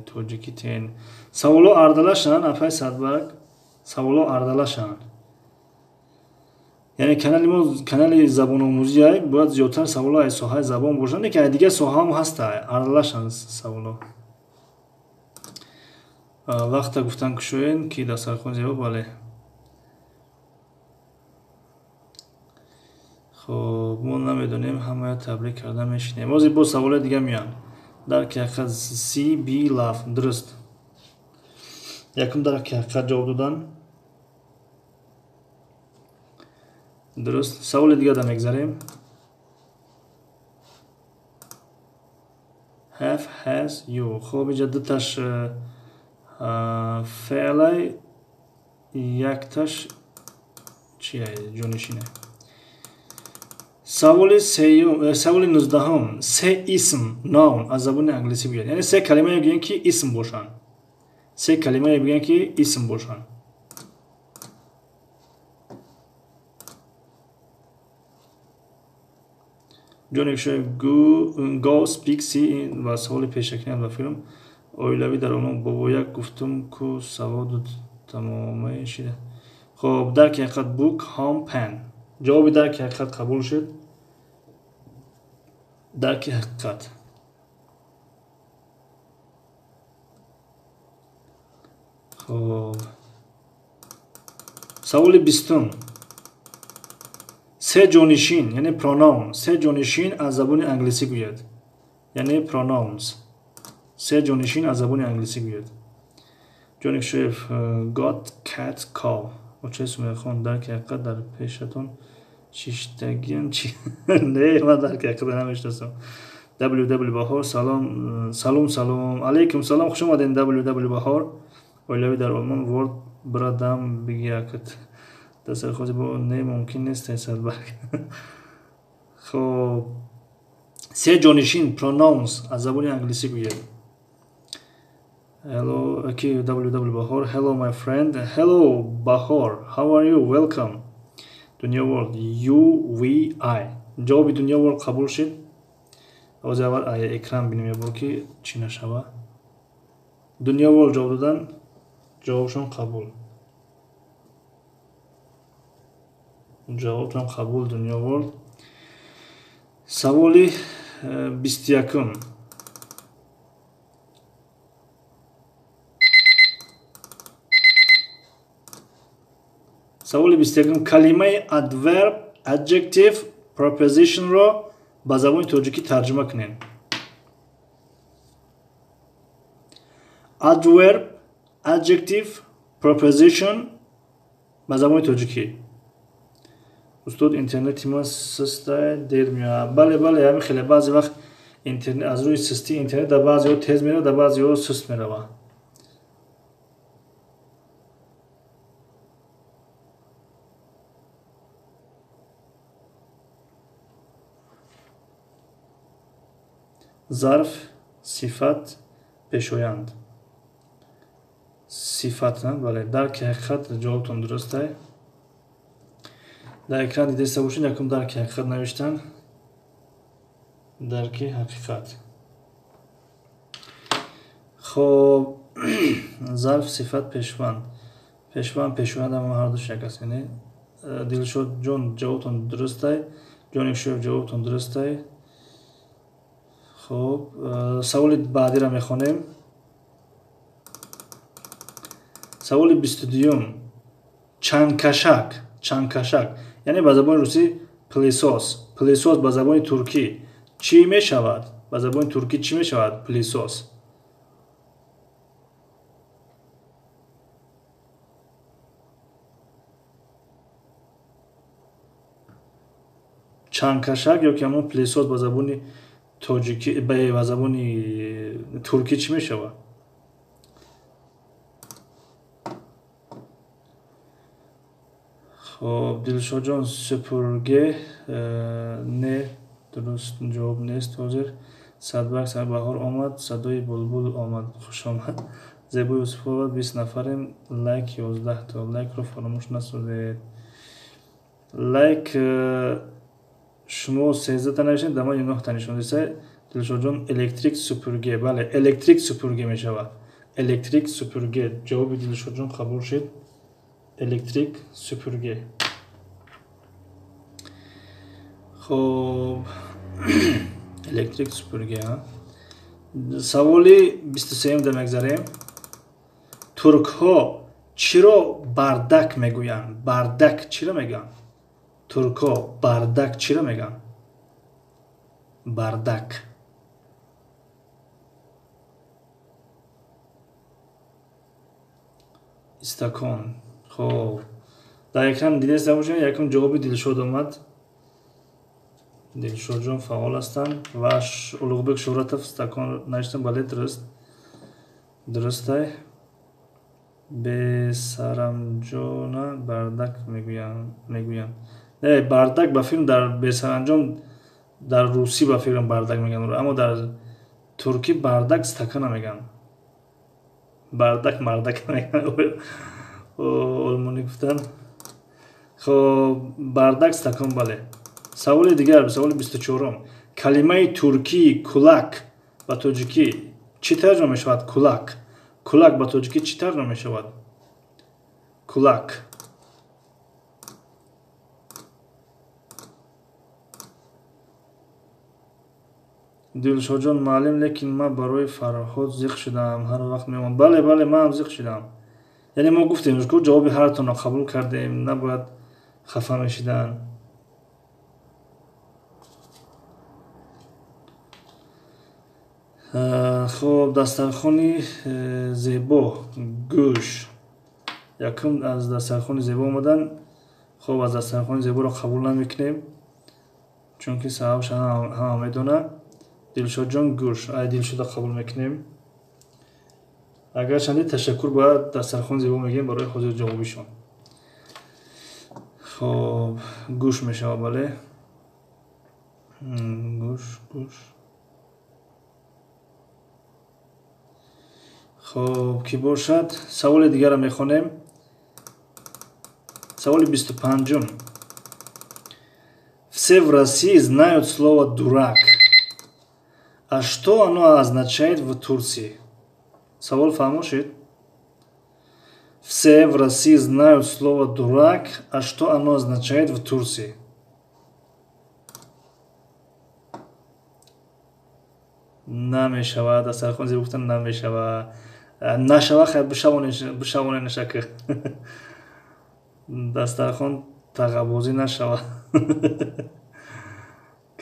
тоҷикӣ тен. Саволо ардалашанд, апай Садбарг, саволо ардалашанд. Яъне канали мо канали забономӯзиай, бояд зиёдтар саволо аз соҳаи забон бошанд, лекин аз дигар соҳаам ҳаста, ардалашанд саволо. Вақта гуфтан кушоен, ки дастархон зебо. Бале. Хоб, мо намедонем, ҳамая табрик карда мешинем. Ҳозир боз саволои дига меоянд. Дарки ҳақиқат, си би лаф дуруст. Якум дарки ҳақиқат ҷавоб додан дуруст. Саволи дига да мегзарем. Have, has, you. Хоб, инҷа дуташ феълай, якташ чия, ҷонишине. Саволи сеюм, саволи 19-ҳум: се исм, noun, аз забони англисӣ бигӯяд. Яъне се калимае бигӯянд, ки исм бошанд. Се калимае бигӯянд, ки исм бошанд. Ҷоникшоев, go, speak, see ва саволи пешакиният ба филм оилавӣ дар олмон. Бобояк гуфтум ку саводу тамомаи шида. Хоб, дарки ҳақиқат, book, home, pen. Ҷавоби дарки ҳақиқат қабул шуд. Дарки ҳақиқат. Хоб, саволи 20-ум: се ҷонишин, яъне pronoun, се ҷонишин аз забони англисӣ гӯяд. Яъне pronouns, се ҷонишин аз забони англисӣ гӯяд. Ҷоникшоев, got, cat, cow. Очаи Сумайяхон, дарки ҳақиқат дар пешатон шиштагиам чи? Не, ман дарки ҳақиқат намешиносам. Ww Баҳор, салом, салом, салом, алайкум салом, хуш омадем, ww Баҳор. Оилавӣ дар олмон, ворд брадам бигиякат дастархози бо не, мумкин нест, Садбарг. Хоб, се ҷонишин, pronouns, аз забони англисӣ гӯяд. Hello, okay, ww Bahor. Hello, my friend. Hello, Bahor. How are you? Welcome. Dunya World. You, we, I. Ҷавоби Dunya World қабул шуд. Овози аввал экран бинем ябор, ки чӣ нашава. Dunya World ҷавоб додан, ҷавобшон қабул. Ҷавобтон қабул, Dunya World. Саволи 21-ум. Саволи 21-ум: калимаи adverb, adjective, preposition-ро ба забони тоҷикӣ тарҷума кунед. Adverb, adjective, preposition ба забони тоҷикӣ. Устод, интернети ма систай, дер меояд. Бале, бале, ҳамин хеле баъзе вақт интернет аз рӯи систии интернет дар баъзеҳо тез меравад, дар баъзеҳо суст меравад. Зарф, сифат, пешоянд. Сифат, бале, дарки ҳақиқат, ҷавобтон дурустай. Дар экран дидаиста бошед, якум дарки ҳақиқат навиштан. Дарки ҳақиқат. Хоб, зарф, сифат, пешванд. Пешванд, пешоянд ҳама ҳардуш як аст. Яъне Дилшод ҷон, ҷавобтон дурустай. Ҷоникшоев, ҷавобтон дурустай. Хоб, саволи баъдиро мехонем. Саволи 22-юм: чангкашак, чангкашак, яъне ба забони русӣ пылесос. Пылесос ба забони туркӣ чӣ мешавад? Ба забони туркӣ чӣ мешавад пылесос? Чангкашак ё ки ҳамон пылесос ба забони тоҷикӣ, ба забони туркӣ чӣ мешавад? Хоб, Дилшодҷон, süpürge не, дуруст ҷавоб нест ҳозир. Садбарг, баҳор омад, садои булбул омад, хуш омад. Зебо Юсуфова, 20 нафарем, лайк 11 то, лайкро фаромӯш насозед. Лайк шумо 13 та навиштед, дар ман 9 та нишон диса. Дилшодҷон, elektrik süpürge, бале, elektrik süpürge мешавад. Elektrik süpürge, ҷавоби Дилшодҷон қабул шуд. Elektrik süpürge. Хоб, elektrik süpürge. Саволи 23 да мегзарем. Туркҳо чиро бардак мегӯянд? Бардак чиро мегӯянд? Туркҳо бардак чиро мегӯянд? Бардак. Истакон. Хоб, дар экран дидаста бошед, якум ҷавоби Дилшод омад. Дилшодҷон фаъол ҳастанд ва Улуғбек Шӯҳратов стакон навиштан. Бале, дуруст, дурустай. Бесаранҷона бардак мегӯянд. Не, бардак ба филм дар бесаранҷом дар русӣ ба филм бардак мегӯянд, аммо дар туркӣ бардак стакана мегӯянд. Бардак мардак мегӯянд, олмонӣ гуфтанд. Хоб, бардак стакон, бале. Саволи дигар, саволи 24-ум. Калимаи туркии кулак ба тоҷикӣ чӣ тарҷума мешавад? Кулак. Кулак ба тоҷикӣ чӣ тарҷума мешавад? Кулак. Дилшодҷон, маълим, лекин ман барои Фарҳод зиқ шудам, ҳар вақт мемонд. Бале, бале, манам зиқ шудам. Яъне мо гуфтем, ку ҷавоби ҳартонро қабул кардем, набояд хафа мешидан. Хоб, дастархони зебо, гӯш. Якум аз дастархони зебо омадан. Хоб, аз дастархони зеборо қабул намекунем, чунки сабабша ҳама медонад. Дилшодҷон, гӯш, ай Дилшода қабул мекунем. Агарчанде ташаккур ба дастархони зебо мегӯем барои ҳозирҷавобишон. Хоб, гӯш мешавад, бале. Гӯш, гӯш. Хоб, ки бошад, саволи дигарро мехонем. Саволи 25-ум. Все в России знают слово дурак. А что оно означает в Турции? Савол фаҳмо шуд? Все в России знают слово дурак, а что оно означает в Турции? Намешавад, дастархон зебо гуфтан намешавад. Нашава, хайр, бишавоне нашака. Дастархон тағабозӣ нашава.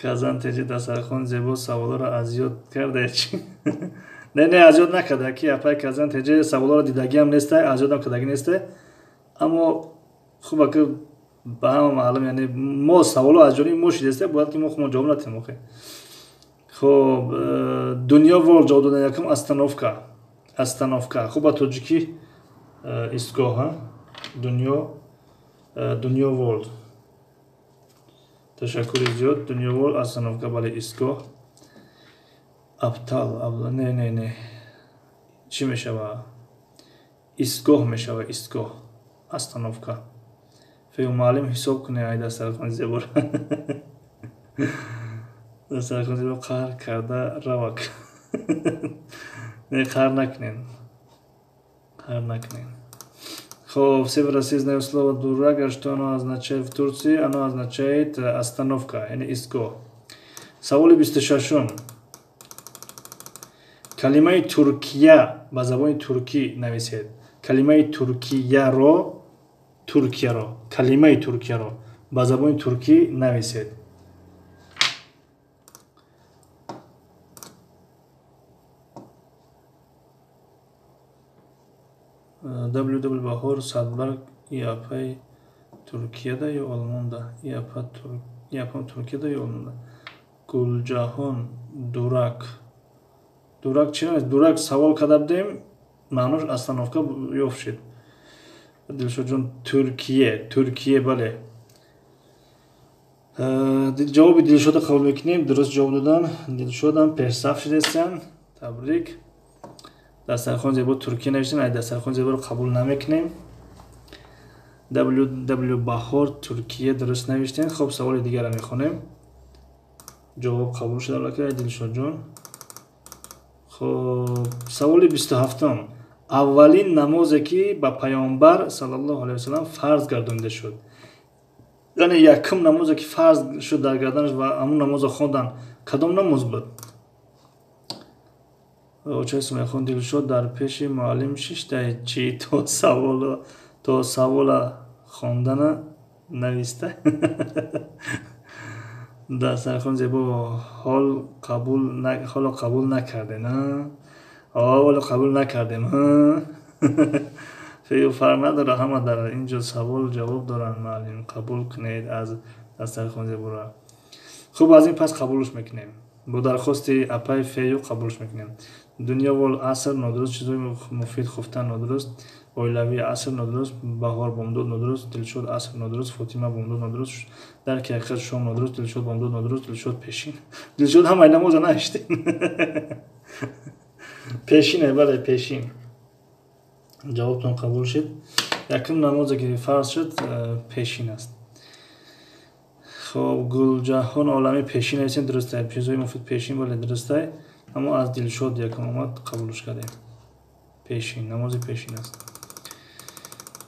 Казан теҷи дастархон зебо саволоро аз ёд карда чӣ? Не, не, аз ёд накарда, ки апай Казан теҷи саволоро дидагиам нестай, аз ёдам кардагӣ нестай. Аммо хуба ки ба ҳама маълум, яъне мо саволо аз ҷониби мо шидестай, бояд ки мо худмон ҷавоб натем охе. Хоб, Дунё Ворлд ҷавоб додан, якум остановка. Остановка. Хуб, ба тоҷикӣ истгоҳ, ҳа? Дунё, Дунё Ворлд. Ташаккури зиёд. Дунё Ворлд, остановка, бале, истгоҳ. Аптал, не, не, не. Чӣ мешава? Истгоҳ мешава, истгоҳ. Остановка. Фею муаллим ҳисоб кунед ай дастархони зеборо. Дастархони зебо қаҳр карда равак. Не, қаҳр накунед. Қаҳр накунед. Хоб, все в России знают слово дурак, а что оно означает в Турции? Оно означает остановка, яъне истгоҳ. Саволи 26-ум. Калимаи Туркия ба забони туркӣ нависед. Калимаи Туркияро, Туркияро, калимаи Туркияро ба забони туркӣ нависед. WW Баҳор, Садбарг, ИАП Туркияда ё Олмонда? Япон Туркияда ё Гулҷаҳон дурак. Дурак чи нест? Дурак савол карда будем, маънош остановка ёфт шуд. Дилшодҷон Туркия, Туркия бале. Ҷавоби Дилшода қабул мекунем, дуруст ҷавоб додан. Дилшодам пешсаф шудастанд. Табрик. Дастархон зебо Туркия навиштем, ай дастархон зеборо қабул намекунем. WW Баҳор Туркия дуруст навиштем. Хоб саволи дигарро мехонем. Ҷавоб қабул шуда аллакай Дилшодҷон. Хоб саволи 27-ум. Аввалин намозе ки ба Паёмбар саллаллоҳу алайҳи васаллам фарз гардонида шуд. Яъне якум намозе ки фарз шуд дар гарданаш ва ҳамун намозро хондан, кадом намоз буд? Очаи Сумайхон Дилшод дар пеши муаллим шиштаи чӣ то савола хондана нависта. Дастархон зебо ҳоло қабул накардем. Ҳоло қабул накардем. Фею фарқ надора, ҳама дар ин ҷо савол ҷавоб доранд. Муаллим қабул кунед аз дастархон зебора. Хуб, аз ин пас қабулш мекунем. Бо дархости апаи Фею қабулш мекунем. Дунё вол аср нодуруст, чизҳои муфид хуфтан нодуруст, оилавӣ аср нодуруст, баҳор бомдод нодуруст, Дилшод аср нодуруст, Фотима бомдод нодуруст, дарки ҳақиқат шом нодуруст, Дилшод бомдод нодуруст, Дилшод пешин. Дилшод ҳамаи намоза наиштем. Пешине, бале, пешин. Ҷавобтон қабул шуд. Якум намозе ки фарз шуд пешин аст. Хоб Гулҷаҳон оламӣ пешин нависем, дурустай. Чизҳои муфид пешин, бале, дурустай. Аммо аз Дилшод якум омад, қабулш кардем. Пешин, намози пешин аст.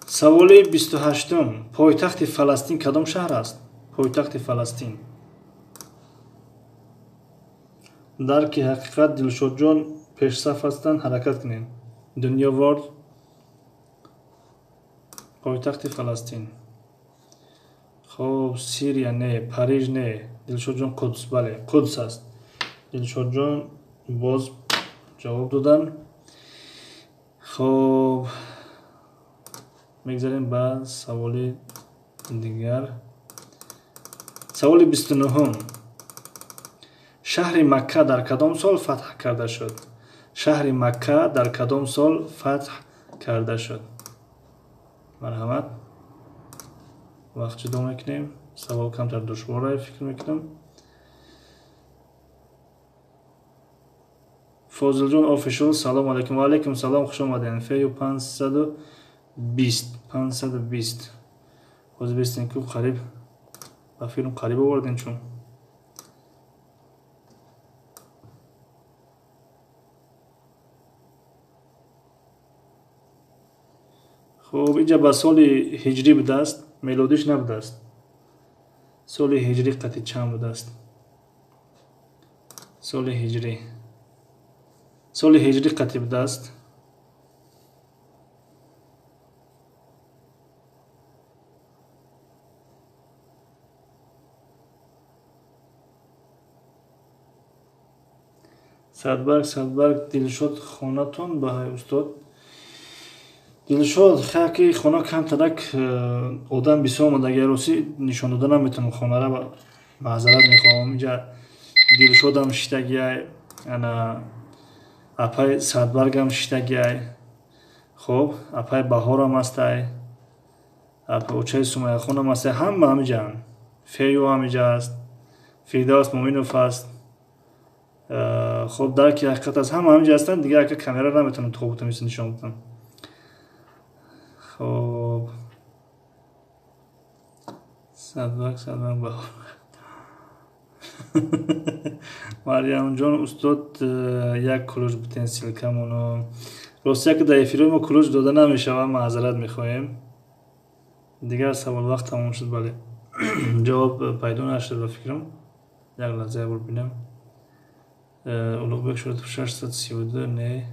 Саволи 28-ум. Пойтахти Фаластин кадом шаҳр аст? Пойтахти Фаластин. Дарки ҳақиқат Дилшодҷон пешсаф ҳастанд, ҳаракат кунед. Дунё ворд пойтахти Фаластин. Хоб Сирия не, Париж не, Дилшодҷон Қудс, бале, Қудс аст. Дилшодҷон боз ҷавоб додан. Хоб мегзарем ба саволи дигар. Саволи 29-ум. Шаҳри Макка дар кадом сол фатҳ карда шуд? Шаҳри Макка дар кадом сол фатҳ карда шуд? Марҳамат. Вақт ҷудо мекунем. Савол камтар душвора, фикр мекунам. Фозилҷон офишал, салом алейкум. Ва алейкум салом, хуш омадед. Фею 520, 520. Ҳозир бистем ку қариб ба филм қариб овардем чун. Хоб инҷа ба соли ҳиҷрӣ будааст, мелодиш набудааст. Соли ҳиҷрӣ қати чанд будааст? Соли ҳиҷрӣ. Соли ҳиҷрӣ қати будааст. Садбарг, Садбарг, Дилшод хонатон баҳай устод. Дилшод, хаки хона камтарак одам бисёр омадагӣ, росӣ нишон дода наметавонам хонара, маъзарат мехоҳам. Инҷа Дилшодам шиштагиай, ана апай Садбаргам шиштагиай, хоб апай Баҳорам ҳастай, очаи Сумайяхонам ҳастай, ҳама ҳамиҷаанд. Фею ҳамиҷа аст, Фирдавс Муминов аст. Хоб дарки ҳақиқат аст, ҳама ҳамиҷа ҳастанд. Дигар ака камера наметавонам тобутам нишон бидам. Хоб Садбарг, Садбарг, Баҳор. Марьямҷон устод як кулуш бутен силкамоно. Ростия ки дар эфирои мо кулуш дода намешавад, маъзарат мехоҳем. Дигар савол вақт тамом шуд, бале. Ҷавоб пайдо нашуд ба фикрам. Як лаҳза як бор бинам. Улуғбек Шуротов 632 не.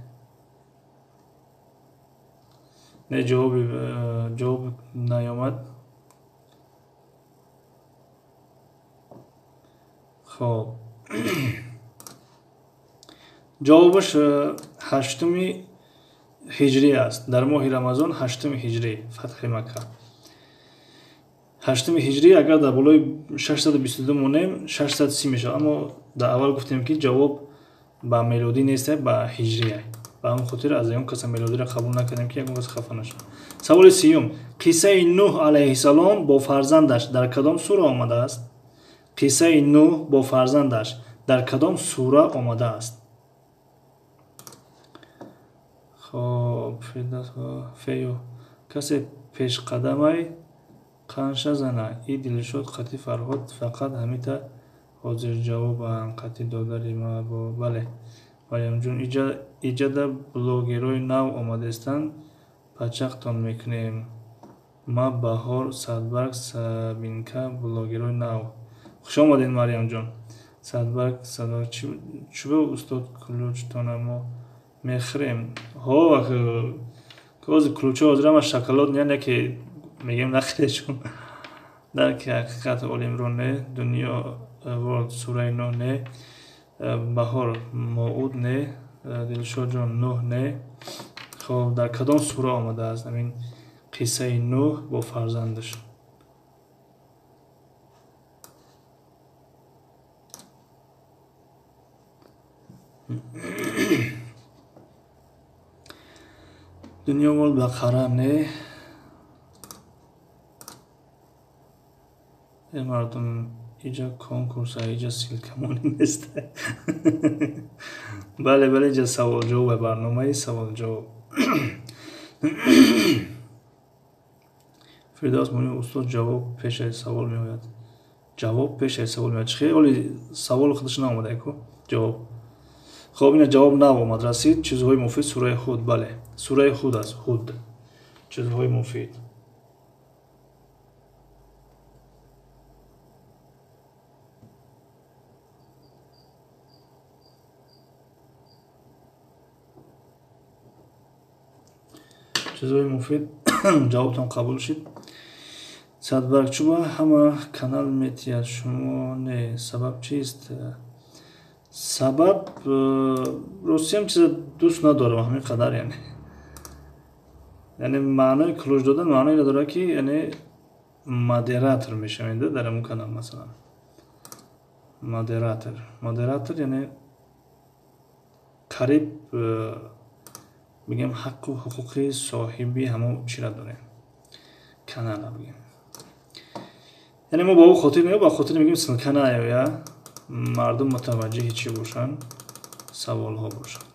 Не, ҷавоб наёмад. Хоб ҷавобаш 8-уми ҳиҷрӣ аст. Дар моҳи Рамазон 8-уми ҳиҷрӣ фатҳи Макка. 8 ҳиҷрӣ агар дар болои 622 монем 630 мешавад. Аммо дар аввал гуфтем ки ҷавоб ба мелодӣ нест, ба ҳиҷрия. Ба ҳамон хотир аз ягон каса мелодиро қабул накардем ки ягон кас хафа нашавад. Саволи сиюм. Қиссаи Нӯҳ алайҳиссалом бо фарзандаш дар кадом сура омадааст? Қиссаи Нӯҳ бо фарзандаш дар кадом сура омадааст? Хоб, фею. Касе пешқадамай қанша зана? И Дилшод қати Фарҳод фақат ҳамита ҳозирҷавобанд. Қати додари ма бо бале. Марьямҷон, иҷада блогерои нав омадаистанд, пачақтон мекунем. Ма Баҳор, Садбарг, Сабинка блогерои нав. Хуш омадед, Марьямҷон. Садбарг, Садбарг, чӯба устод ключтона мо мехӯрем. Ҳо, ҳозир ключҳо ҳозир ҳама шоколад не, не ки мегем нахӯрешон. Дарки ҳақиқат Олимрон не, Дунё Ворд сураи Нӯҳ не, Баҳор Моуд не, Дилшодҷон Нӯҳ не. Хоб, дар кадом сура омадааст ҳамин қиссаи Нӯҳ бо фарзандаш? Дунё Ворд Бақара не. Э мардум, иҷа конкурса, иҷа ссылкамонӣ нест. Бале, бале, иҷа саволҷавоб, барномаи саволҷавоб. Фирдавс Муъмин, устод, ҷавоб пешаи савол меояд. Ҷавоб пешаи савол меояд. Чӣ хеле оли савол худаш наомада ку? Ҷавоб. Хоб, ина ҷавоб нав омад, расид. Чизҳои муфид, сураи Ҳуд, бале. Сураи Ҳуд аст, Ҳуд. Чизҳои муфид. Чизҳои муфид. Ҷавобтон қабул шид. Садбарг, чӯба ҳама канал метиҳад, шумо не. Сабаб чист? Сабаб, ростиам чиза дӯст надорам ҳамин қадар, яъне. Яъне маънои ключ додан маънои надорад ки яъне модератор мешавед дар ҳамон канал, масалан. Модератор. Модератор яъне қариб бигем ҳаққу ҳуқуқи соҳиби ҳамон чира дорем. Канала бигем. Яъне мо ба ӯ хотир не, ба хотир мегем ссылка наоя, мардум мутаваҷҷиҳи чӣ бошанд? Саволҳо бошанд.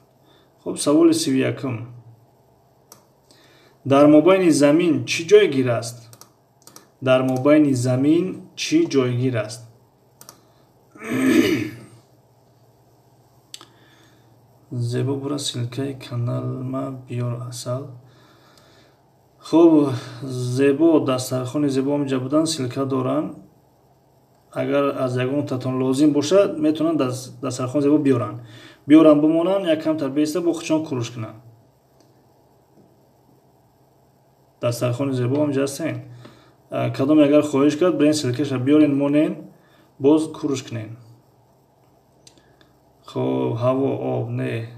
Хоб, саволи 31. Дар мобайни замин чӣ ҷойгир аст? Дар мобайни замин чӣ ҷойгир аст? Зебо бура ссылкаи каналма биёр асал. Хоб, зебо, дастархони зебо ҳаминҷа будан, ссылка доранд. Агар аз ягонтатон лозим бошад, метавонанд дастархони зебо биёранд. Биёранд, бимонанд, якамтар беиста бо худшон куруш кунанд. Дастархони зебо ҳаминҷа ҳастен. Кадоме агар хоҳиш кард, бирен ссылкаша биёрен, монен, боз куруш кунен. Хоб, ҳаво, об, не.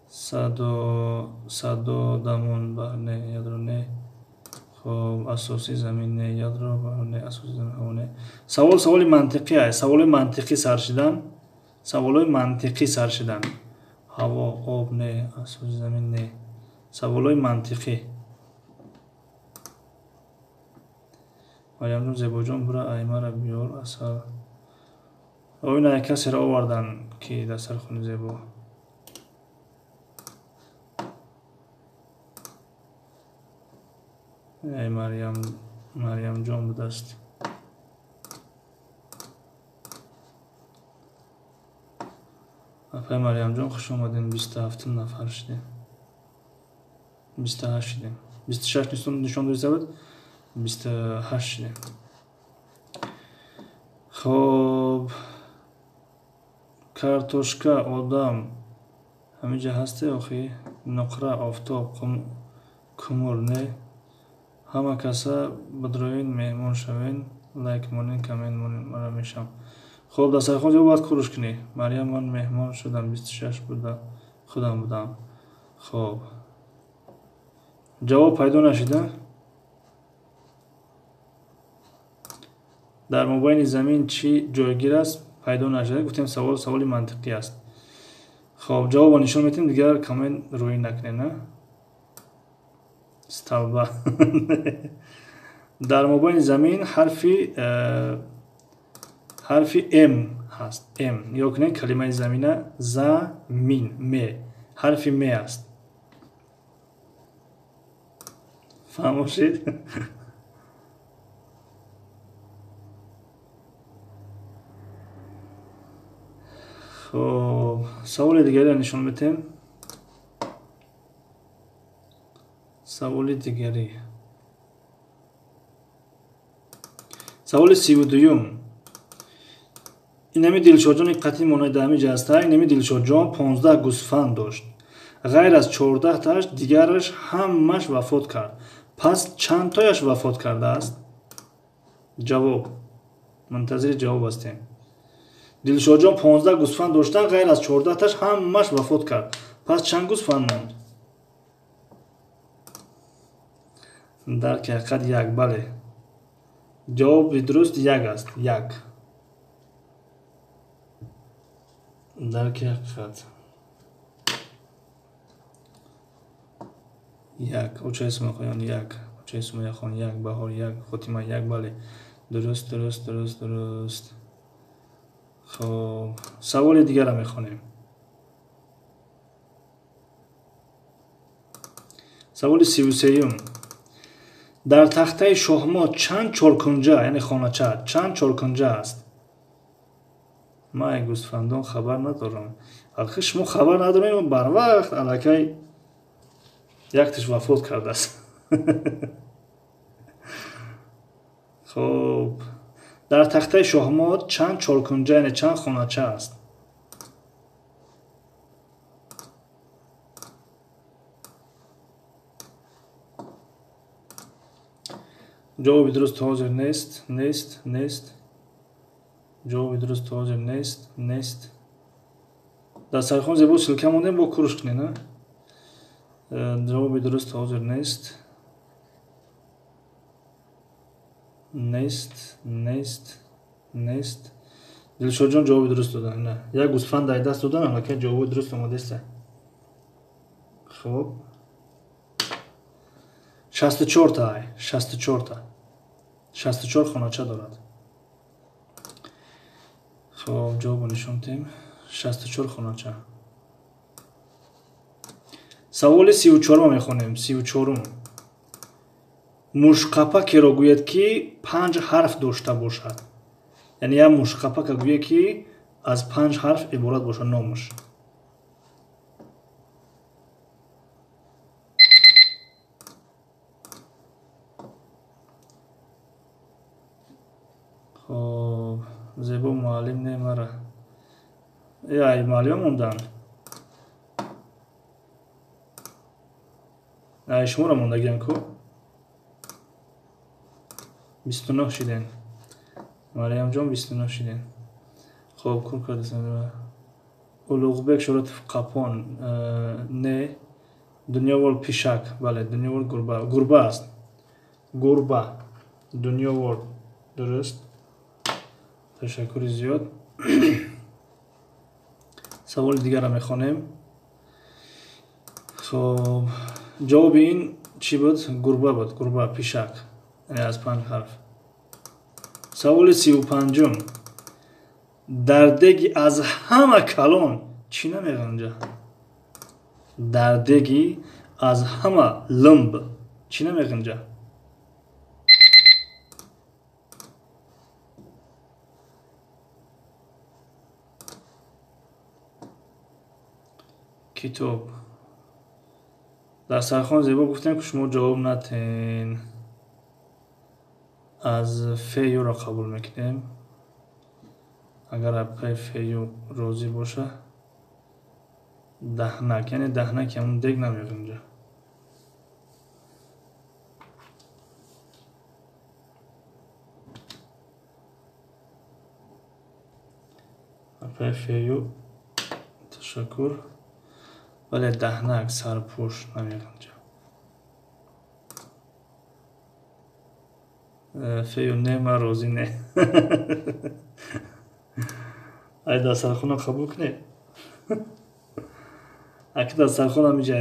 Садо дамон бар не, ядро не. Хоб, асоси замин не, ядро бар не, асоси замин ҳаво не. Савол саволи мантиқӣ аст. Саволи мантиқӣ сар шидан. Саволҳои мантиқӣ сар шидан. Ҳаво, об не, асоси замин не. Саволҳои мантиқӣ. Марьямҷон, Зебоҷон, бура аймара биёр асал. Ина як касеро овардан ки дастархони зебо. Эй Марьям, Марьямҷон будаст. Апай Марьямҷон, хуш омадем. 27 нафар шудем. 28 шудем. 26 нишон дода буд. 28 шудем. Хоб, картошка, одам ҳаминҷа ҳасте охи? Нуқра, офтоб, кумур не. Ҳама каса бидроин, меҳмон шавен, лайк монен, коммент монен, мара мешам. Хоб, дастархон зебо бояд куруш кунӣ. Марьям, ман меҳмон шудам, 26 буда, худам будам. Хоб, ҷавоб пайдо нашида? Дар мобайни замин чӣ ҷойгир аст, пайдо нашуда. Гуфтем савол саволи мантиқӣ аст. Хоб, ҷавобро нишон медиҳем, дигар коммент рӯӣ накунед, на? Столба. Дар мобайни замин ҳарфи М ҳаст. М. Нигоҳ кунед, калимаи замина замин, м. Ҳарфи м аст. Фаҳмошед? Хоб, саволи дигареро нишон медиҳем. Саволи дигарӣ. Саволи 32-юм. Инами Дилшодҷони қатъи монанди ҳамин ҷа аста. Инами Дилшодҷон 15 гӯсфанд дошт. Ғайр аз 14-таш дигараш ҳамаш вафот кард. Пас чандтояш вафот кардааст? Ҷавоб. Мунтазири ҷавоб ҳастем. Дилшодҷон 15 гӯсфанд доштан, ғайр аз 14-таш ҳамаш вафот кард. Пас чанд гӯсфанд монд? Дарки ҳақиқат як, бале. Ҷавоби дуруст як аст. Як. Дарки ҳақиқат. Як. Очаи Сумайяхон як. Очаи Сумайяхон як. Баҳор як. Фотима як, бале. Дуруст, дуруст, дуруст, дуруст. Хоб, саволи дигарро мехонем. Саволи 33-юм. Дар тахтаи шоҳмот чанд чоркунҷа, яъне хонача, чанд чоркунҷа аст? Ман ай гӯсфандон хабар надорам. Алхи шумо хабар надорем, барвақт аллакай якташ вафот кардааст. Хоб, дар тахтаи шоҳмот чанд чоркунҷа, яъне чанд хонача аст? Ҷавоби дуруст ҳозир нест, нест, нест. Ҷавоби дуруст ҳозир нест, нест. Дар сархон зебо силка мондем, бо куруш кунед, на? Ҷавоби дуруст ҳозир нест. Нест, нест, нест. Дилшодҷон ҷавоби дуруст додан, на. Як гӯсфанд дар даст додан, аллакай ҷавоби дуруст омадааст. Хоб. 64-та ай, 64-та. 64 хонача дорад. Хоб, ҷавобро нишон диҳем. 64 хонача. Саволи 34-ро мехонем. 34-ум. Мушқапакеро гӯяд, ки 5 ҳарф дошта бошад. Яъне як мушқапака гӯяд, ки аз 5 ҳарф иборат бошад номаш. Хоб, зебо муаллим не мара. Ай муаллима монданд. Ай шуморо мондагиам ку? 29 шиден. Мариямҷон 29 шиден. Хоб, кур кардасан. Улуғбек Шӯратов Қапон, не. Дунёвол пишак, бале, дунёвол гурба. Гурба аст. Гурба. Дунёвол. Дуруст. Ташаккури зиёд. Саволи дигарро мехонем. Хоб, ҷавоби ин чӣ буд? Гурба буд, гурба, пишак. Яъне аз 5 ҳарф. Саволи 35-ум. Дар деги аз ҳама калон чӣ намеғанҷа? Дар деги аз ҳама лимб чӣ намеғанҷа? Китоб. Дар сархон зебо гуфтем, ки шумо ҷавоб натен. Аз феюро қабул мекунем. Агар апкаи фею розӣ боша, даҳнак, яъне даҳнак ҳамон дег намеғинҷа. Апкаи фею ташаккур. Вале даҳнак сарпӯш намеғинҷа. Фею не, ман розӣ не. Ай дастархона қабул кунед. Аки дастархон ҳамиҷа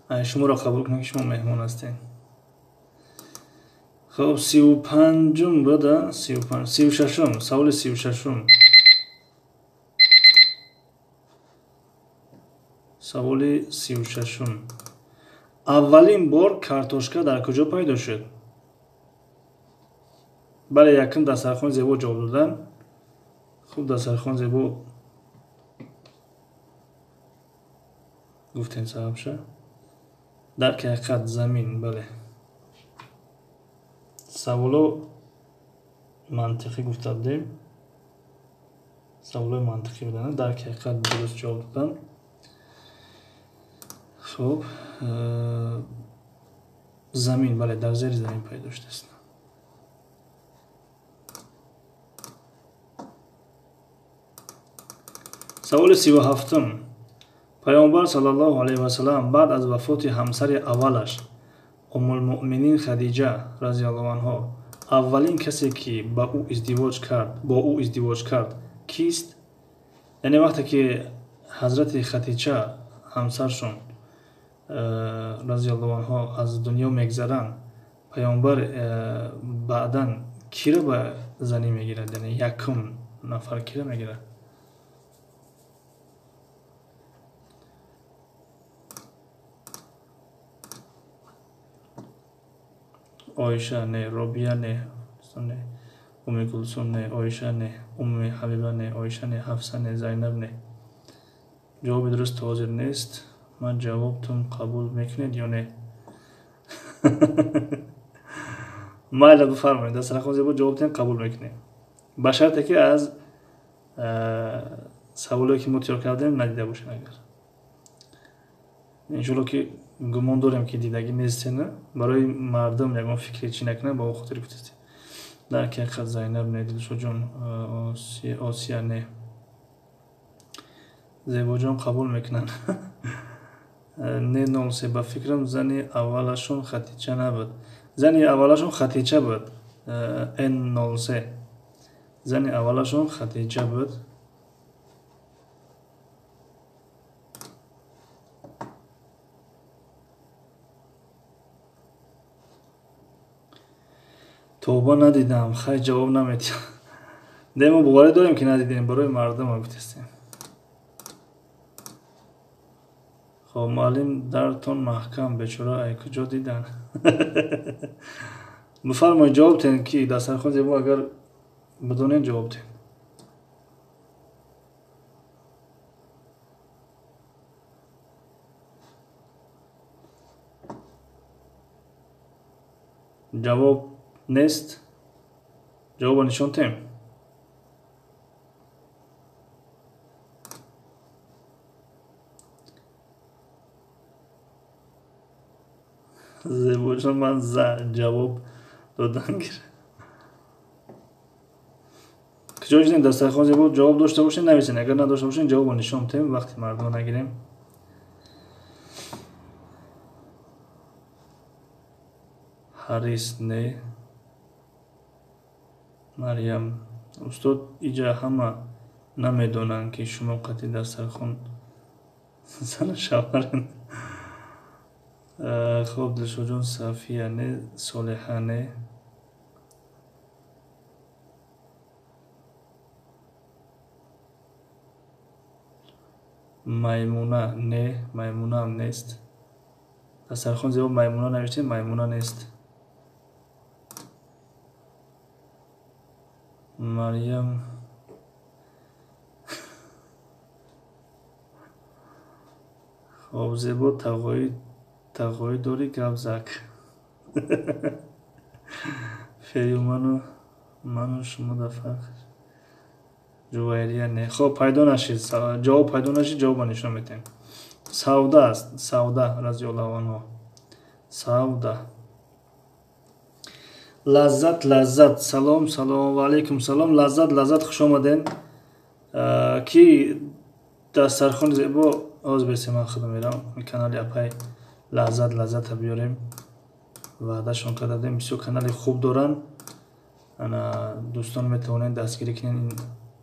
ай шуморо қабул кунед, ки шумо меҳмон ҳастед. Хоб, 35-ум буда, 35, 36-ум, саволи 36-ум. Саволи 36-ум. Аввалин бор картошка дар куҷо пайдо шуд? Бале, якум дастархон зебо ҷавоб додан. Хуб, дастархон зебо гуфтем сабабша. Дар ҳақиқат замин, бале. Саволо мантиқӣ гуфта будем. Саволои мантиқӣ буданд, дар ҳақиқат дуруст ҷавоб додан. Хуб, замин, бале, дар зери замин пайдо шудааст. Саволи 37-ум. Паёмбар саллаллоҳу алайҳи васаллам баъд аз вафоти ҳамсари аввалаш Уммулмуъминин Хадиҷа разияллоҳу анҳо аввалин касе ки ба ӯ издивоҷ кард, бо ӯ издивоҷ кард кист? Яъне вақте ки ҳазрати Хадиҷа ҳамсаршон разияллоҳу анҳо аз дунё мегзаранд, паёмбар баъдан киро ба занӣ мегирад? Яъне якум нафар киро мегирад? Оиша не, Робия не, Умми Кулсум не, Оиша не, Умми Ҳабиба не, Оиша не, Ҳафса не, Зайнаб не. Ҷавоби дуруст ҳозир нест. Ман ҷавобтон қабул мекунед ё не? Майла, бифармоед, дастархон зебо ҷавобтон қабул мекунем. Ба шарте ки аз саволое ки мо тиёр кардем надида бошед агар. Иншоалло ки гумон дорем ки дидагӣ нестена, барои мардум ягон фикри чӣ накунад, ба хотири гуфтед. Дар ҳақиқат Зайнаб не, Дилшодҷон, Осия не. Зебоҷон қабул мекунанд. Не, 03, ба фикрам зани аввалашон Хатича набуд. Зани аввалашон Хатича буд. Н 03. Зани аввалашон Хатича буд. Тавба надидам, хай ҷавоб наметиҳам. Де мо боварӣ дорем ки надидем, барои мардум гуфтестем. Хоб, муаллим дартон маҳкам, бечора ай куҷо дидан? Бифармоед, ҷавоб тиҳед ки дастархон зебо агар бидонед ҷавоб тиҳед. Ҷавоб нест. Ҷавобро нишон тиҳем. Зебоҷон, ман за ҷавоб додан гир. Куҷо шудем? Дастархон зебо ҷавоб дошта бошед, нависед. Агар надошта бошед, ҷавобро нишон тиҳем, вақти мардумро нагирем. Ҳарис не. Марьям, устод, иҷа ҳама намедонанд ки шумо қатъи дастархон зану шавҳарен. Хоб, Дилшодҷон, Сафия не, Солиҳа не. Маймуна не, Маймунаам нест. Дастархон зебо Маймуна навиштем, Маймуна нест. Марьям, хоб, зебо тағоӣ дорӣ, гап зак. Фею ману шумо дар фарқ. Ҷувайрия не. Хоб, пайдо нашид, ҷавоб пайдо нашид, ҷавобро нишон медиҳем. Савда аст, Савда разияллоҳу анҳо. Савда. Лаззат, лаззат, салом, салом, ва алайкум салом. Лаззат, лаззат, хуш омаден. Ки дастархони зебо, оз бесе ман худам мерам канали апай Лаззат, лаззата биёрем. Ваъдашон карда будем. Бисёр канали хуб доранд. Ана дӯстон метавонед дастгирӣ кунед ин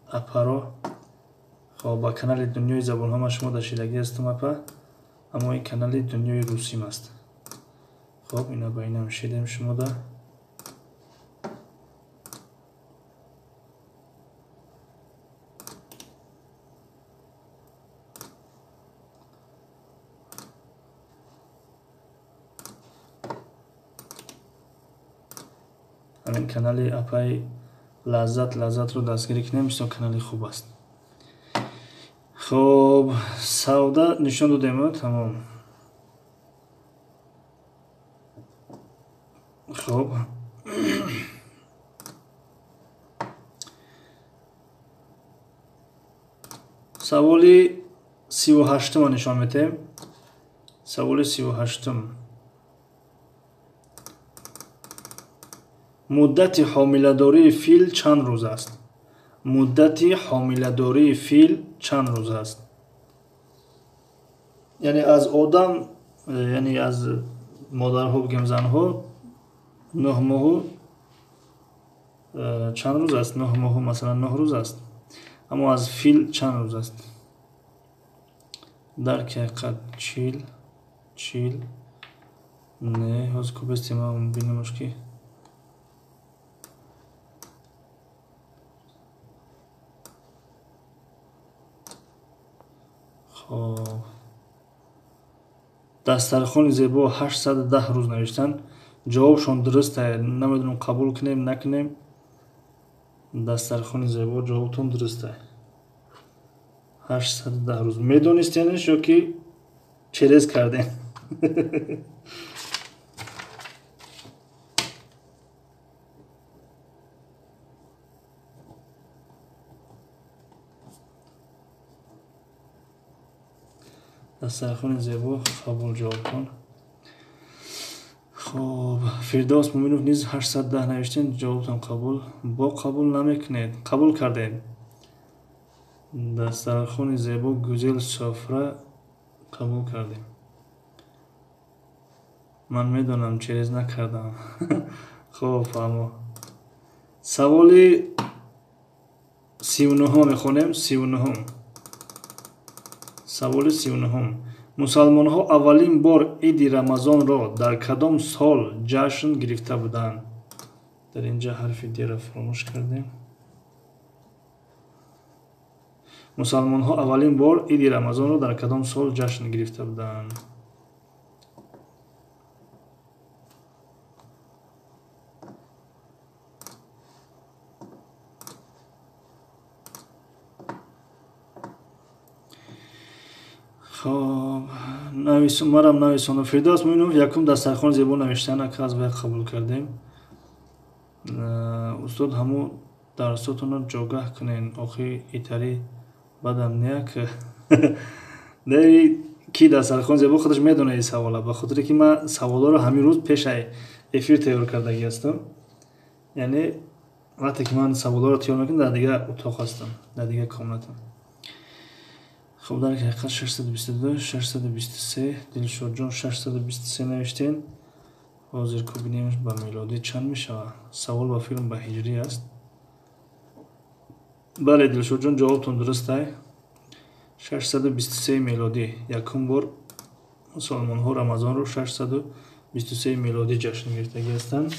апаро. Хоб, ба канали Дунёи забонҳо ман шумо дашидагӣ ҳастам апа, аммо ин канали Дунёи русим аст. Хоб, ина ба инам шидем шумода. Ҳамин канали апаи Лаззат Лаззатро дастгирӣ кунем, бисёр канали хуб аст. Хоб, савда нишон додем, тамом. Хоб, саволи 38-ма нишон метем. Саволи 38-м. Муддати ҳомиладории фил чанд рӯз аст? Муддати ҳомиладории фил чанд рӯз аст? Яъне аз одам, яъне аз модарҳо бигем, занҳо 9 моҳу чанд рӯз аст? 9 моҳу масалан 9 рӯз аст. Аммо аз фил чанд рӯз аст? Дар ки ҳақиқат 40, 40, не, ҳозир кӯбестем, бинемаш ки хоб, дастархони зебо 810 рӯз навиштанд. Ҷавобшон дуруст, намедонам қабул кунем накунем. Дастархони зебо ҷавобтон дуруст, 810 рӯз. Медонистенш ё ки через кардем? Дастархони зебо қабул ҷавобтон. Хоб, Фирдавс Муминов низ 810 навиштен, ҷавобтон қабул. Бо қабул намекунед, қабул кардем. Дастархони зебо Гузел Софра қабул кардем. Ман медонам, через накардам. Хоб, фаҳмо. Саволи 39 мехонем. 39-ум. Саволи 39-ум. Мусалмонҳо аввалин бор иди Рамазонро дар кадом сол ҷашн гирифта буданд? Дар инҷа ҳарфи Д-ро фаромӯш кардем. Мусалмонҳо аввалин бор иди Рамазонро дар кадом сол ҷашн гирифта буданд? Хоб, марам нависонам. Фирдавс Муинов якум дастархон зебо навиштан, ака аз вай қабул кардем. Устод, ҳамун дарсотонро ҷогаҳ кунен, охи итари бадам неак. Не, ки дастархон зебо худаш медонад ин савола, ба хотире ки ман саволҳоро ҳамин рӯз пешаи эфир тайёр кардагӣ ҳастам. Яъне вақте ки ман саволҳоро тайёр мекунам, дар дигар утоқ ҳастам, дар дигар комнатам. Хоб, дар ҳақиқат 622, 623, Дилшодҷон 623 навиштен. Ҳозир ку бинем ба мелодӣ чанд мешавад. Савол ба филм ба ҳиҷрӣ аст. Бале, Дилшодҷон, ҷавобтон дуруст ай. 623 мелодӣ. Якум бор мусалмонҳо Рамазонро 623 мелодӣ ҷашн гирифтагӣ ҳастанд.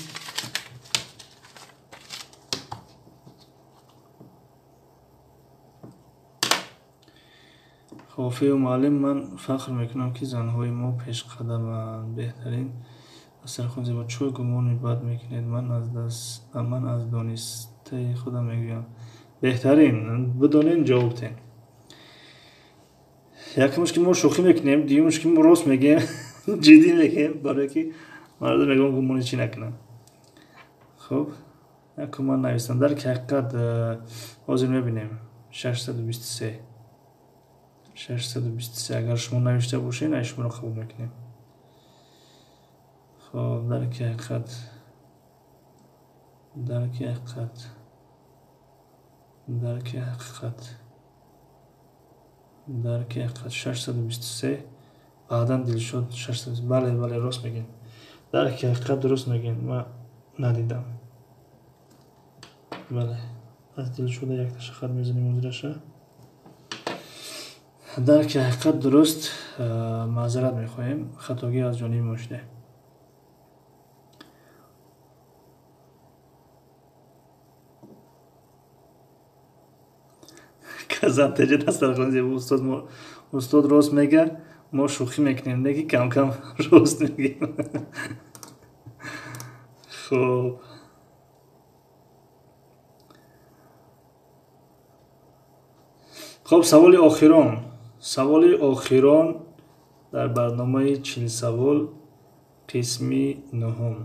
Хофею муаллим, ман фахр мекунам, ки занҳои мо пешқадаманд. Беҳтарин дастархон зебо. Чӯ гумони бад мекунед? Ман аз донистаи худам мегӯям. Беҳтарин бидонен, ҷавоб тен. Якумш ки мо шӯхӣ мекунем, дуюмш ки мо рост мегӯем, ҷиддӣ мегӯем, барое ки мардум ягон гумони чӣ накунанд. Хоб, якум ман навистам. Дар ки ҳақиқат ҳозир мебинем 623. 623 агар шумо навишта бошед, ай шуморо қабул мекунем. Хоб, дар ки ҳақиқат, дар ки ҳақиқат, дар ки ҳақиқат, дар ки ҳақиқат 623. Баъдан Дилшод 600. Бале, бале, рост мегӯем. Дарки ҳақиқат дуруст мегӯем, ман надидам. Бале, аз Дилшода якташа хат мезанем озираша. Дарки ҳақиқат дуруст, маъзарат мехоҳем, хатогӣ аз ҷониби мо шуда. Казан теҷа дастархон зебо. Устод, устод рост мега, мо шӯхӣ мекунем, не ки кам-кам рост мегӯем. Хуб, хуб, саволи охирон, саволи охирон дар барномаи 40 савол қисми нуҳум.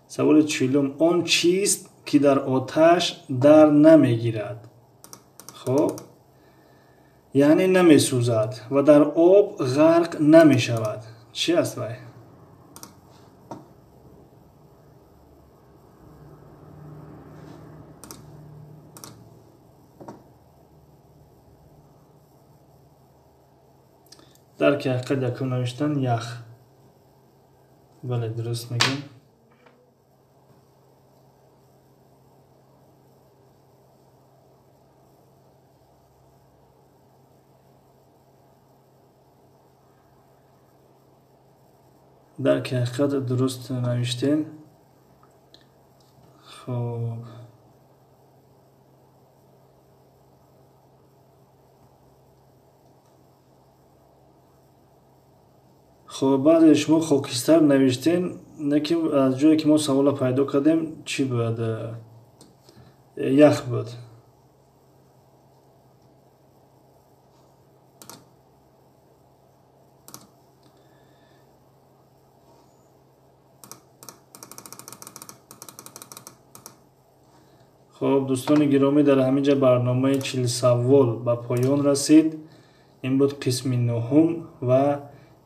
Саволи 40-ум: он чист, ки дар оташ дар намегирад, хоб, яъне намесӯзад ва дар об ғарқ намешавад? Чӣ аст вай? Дарки ҳақиқат якум навиштан, ях. Бале, дуруст мегӯем. Дарки ҳақиқат дуруст навиштем. Хоб, хоб, баъзе шумо хокистар навиштем, лекин аз ҷое ки мо савола пайдо кардем, чӣ буд? Ях буд. Хоб, дӯстони гиромӣ, дар ҳамин ҷа барномаи 40 савол ба поён расид. Ин буд қисми нуҳум ва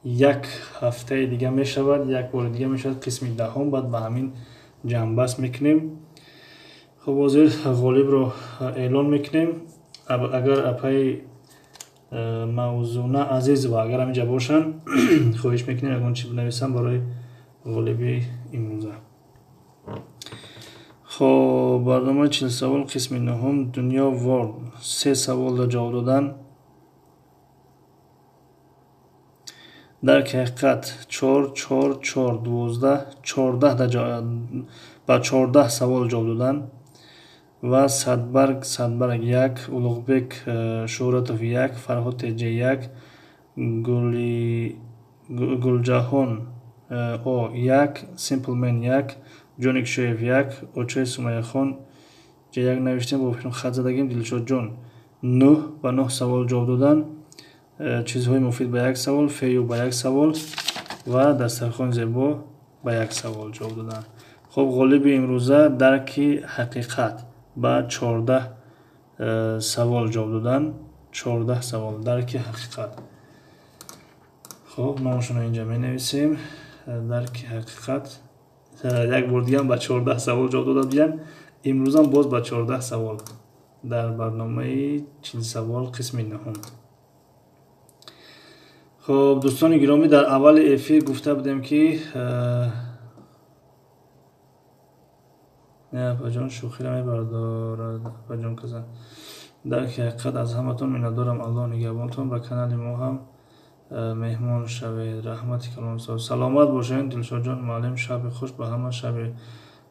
як ҳафтаи дига мешавад, як бори дига мешавад қисми 10-ум, баъд ба ҳамин ҷамъбаст мекунем. Хуб, ҳозир ғолибро эълон мекунем. Агар апаи Мавзуна Азизова агар ҳаминҷа бошанд, хоҳиш мекунем, ягон чи бинависам барои ғолиби имрӯза. Хоб, барномаи 40 савол қисми нуҳум. Дунё Ворд се саволро ҷавоб додан. Дарки ҳақиқат чор, чор, чор, 12, 14, ба 14 савол ҷавоб додан ва Садбарг, Садбарг як, Улуғбек Шӯҳратов як, Фарҳод Теҷа як, Гулҷаҳон О як, Симплмен як, Ҷоник Шоев як, Очои Сумайяхон ҷа як навиштем, бо фикрам хат задагим. Дилшодҷон нӯҳ, ба нӯҳ савол ҷавоб додан. Чизҳои муфид ба як савол, Фею ба як савол ва Дастархони зебо ба як савол ҷавоб додан. Хуб, ғолиби имрӯза Дарки ҳақиқат ба 14 савол ҷавоб додан, 14 савол Дарки ҳақиқат. Хуб, номашонро инҷа менависем. Дарки ҳақиқат як бор дигаам ба 14 савол ҷавоб дода будиянд, имрӯзам боз ба 14 савол дар барномаи 40 савол қисми нуҳум. Хуб, дӯстони гиромӣ, дар аввали эфир гуфта будем, ки не, апаҷон, шӯхиро мебардорад, апаҷон каза. Дарки ҳақиқат, аз ҳаматон миннатдорам, Аллоҳ нигаҳбонтон, ба канали мо ҳам меҳмон шавед. Раҳмати калон, саломат бошед. Дилшодҷон муаллим, шаби хуш ба ҳама, шаби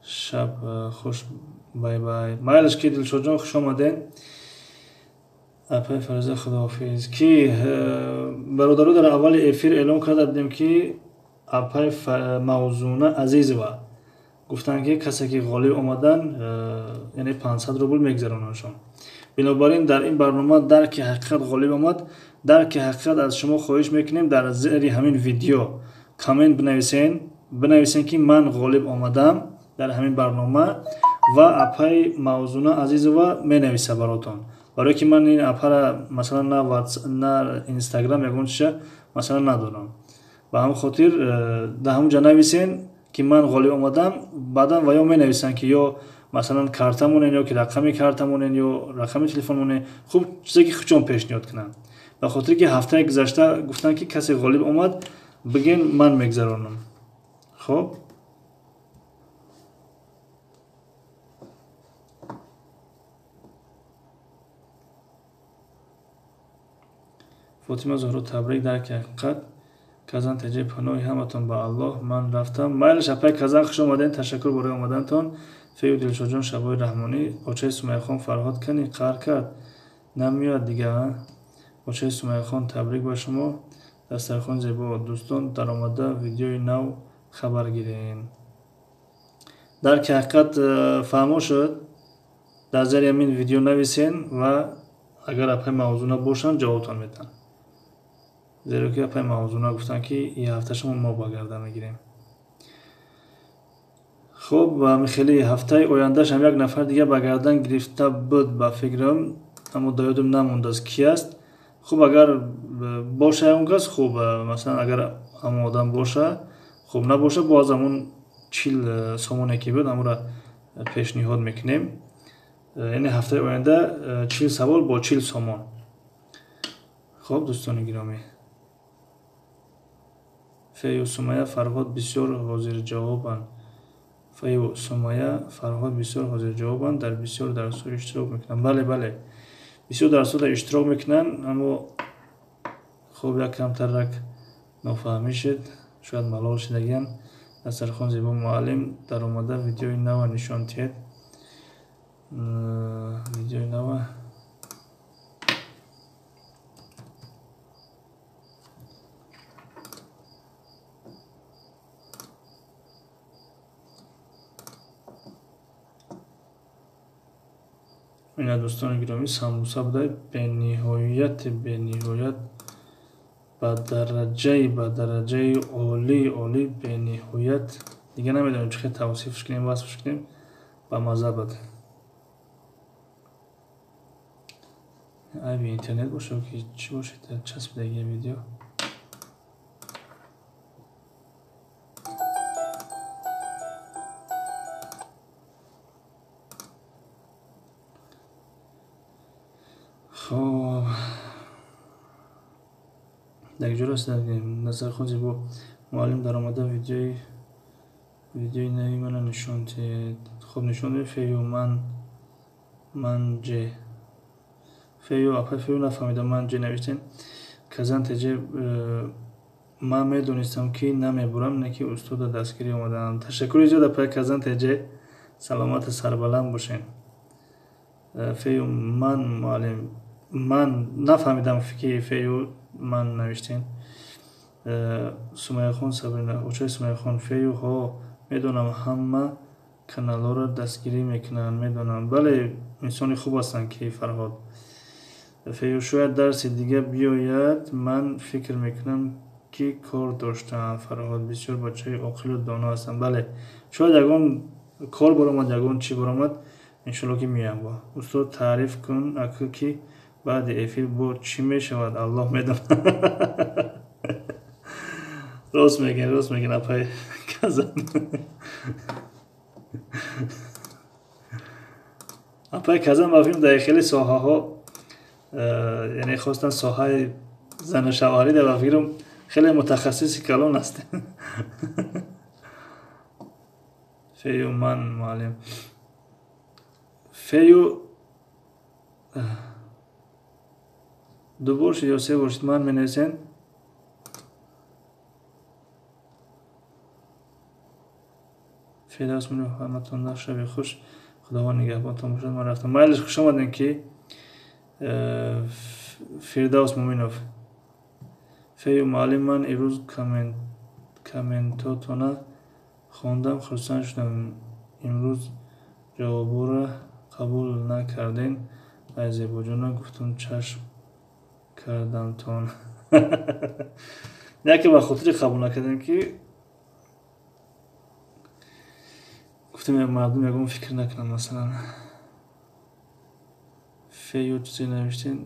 шаб хуш, bye bye. Майлаш ки, Дилшодҷон, хуш омадед. Апаи Фариза, худоҳофиз. Ки бародаро, дар аввали эфир эълон карда будем, ки апаи Мавзуна Азизова гуфтанд, ки касе ки ғолиб омадан, яъне 500 рубл мегузаронандшон. Бинобар ин дар ин барнома Дарки ҳақиқат ғолиб омад. Дарки ҳақиқат, аз шумо хоҳиш мекунем, дар зери ҳамин видео коммент бинависен, бинависен, ки ман ғолиб омадам дар ҳамин барнома, ва апаи Мавзуна Азизова менависа баротон, барое ки ман ин апара масалан на на Инстаграм, ягон чиша масалан надорам. Ба ҳамин хотир дар ҳамон ҷа нависен, ки ман ғолиб омадам. Баъдан ва ё менависанд, ки ё масалан карта монен, ё ки рақами карта монен, ё рақами телефон монен, хуб, чизе ки худшон пешниҳод кунанд, ба хотире ки ҳафтаи гузашта гуфтанд, ки касе ғолиб омад, бигӯен, ман мегузаронам. Хуб, Фотима Зуҳро, табрик, дарки ҳақиқат. Казан теҷаи, паноҳи ҳаматон ба Аллоҳ, ман рафтам. Майлаш, апай Казан, хуш омадем, ташаккур барои омадантон. Фею Дилшодҷон, шабои раҳмонӣ. Очаи Сумайяхон, Фарҳод кани қаҳр кард, намеояд дига. Очаи Сумайяхон, табрик ба шумо, дастархони зебо. Дӯстон, даромада видеои нав хабар гирем. Дарки ҳақиқат фаҳмо шуд? Дар зери ҳамин видео нависен ва агар апай Мавзуна бошанд, ҷавобтон медиҳанд, зеро ки апай Мавзуна гуфтанд, ки ин ҳафта шумо мо ба гардан мегирем. Хуб, хеле ҳафтаи ояндааш ҳам як нафар дига ба гардан гирифта буд, ба фикрам, аммо дар ёдам намондааст, ки аст. Хуб, агар боша он кас, хуб, масалан, агар ҳамон одам боша, хуб, набоша, боз ҳамон 40 сомоне ки буд, ҳамонро пешниҳод мекунем. Яъне ҳафтаи оянда 40 савол бо 40 сомон. Хуб, дӯстони гиромӣ, Фею Сумая, Фарҳод бисёр ҳозирҷавобанд. Фею Сумая, Фарҳод бисёр ҳозирҷавобанд, дар бисёр дарсҳо иштирок мекунанд. Бале, бале, бисёр дарсҳо дар иштирок мекунанд, аммо хуб, як камтарак нофаҳмӣ шуд, шояд малол шудагиам. Дастархон зебо, муаллим, даромада видеои нава нишон диҳед. Видеои нава. Ина, дӯстони гиромӣ, самбуса буда, бениҳояти бениҳоят ба дараҷаи олии олӣ, бениҳоят, дига намедонем чӣ хел тавсифш кунем, васфш кунем, ба мазза буд. Айби интернет бошад ки чӣ бошед, часпидаги видео. Хоб, дар ҷо расидем. Назархон зебо, муаллим, даромада видеои нави мана нишон диҳед. Хуб, нишон диҳед. Фею ман ҷе Фею, апай Фею, нафаҳмидам, ман ҷе навиштем. Казан теҷе, ман медонистам, ки намебурам, не ки устода дастгирӣ омадаам. Ташаккури зиёд, апай Казан теҷе, саломату сарбаланд бошед. Фею ман, муаллим, ман нафаҳмидам, ки Фею ман навиштем. Сумайяхон, Сабрина, очаи Сумайяхон, Фею, ҳо, медонам, ҳама каналҳоро дастгирӣ мекунанд, медонам. Бале, инсони хуб ҳастанд, ки Фарҳод. Фею, шояд дарси дига биёяд, ман фикр мекунам, ки кор доштаам. Фарҳод бисёр бачаи оқилу доно ҳастанд. Бале, шояд ягон кор баромад, ягон чӣ баромад, иншоалло, ки меоям. Бо устод таъриф кун, аку ки баъди эфир бо чӣ мешавад, Аллоҳ медонад. Рост мегӯен, рост мегӯен, апай Казан. Апай Казан, ба филм, дар хеле соҳаҳо, яъне хостан соҳаи зану шавҳарӣ, дар ба фикрам, хеле мутахассиси калон аст. Фею ман, муаллим, Фею ду бор шуд ё се бор шуд, ман менависен. Фирдавс Мунов, ҳаматон шаби хуш, Худованд нигаҳбонтон бошад, ман рафтам. Майлиш, хуш омадем, ки Фирдавс Муминов. Фею муаллим, ман имрӯз комментотона хондам, хурсанд шудам. Имрӯз ҷавобҳоро қабул накардем. Ай Зебоҷона, гуфтум, чашм кардамтон. Яке ба хотири қабул накардем, ки гуфтем, мардум ягон фикр накунанд, масалан. Фею чизе навиштем.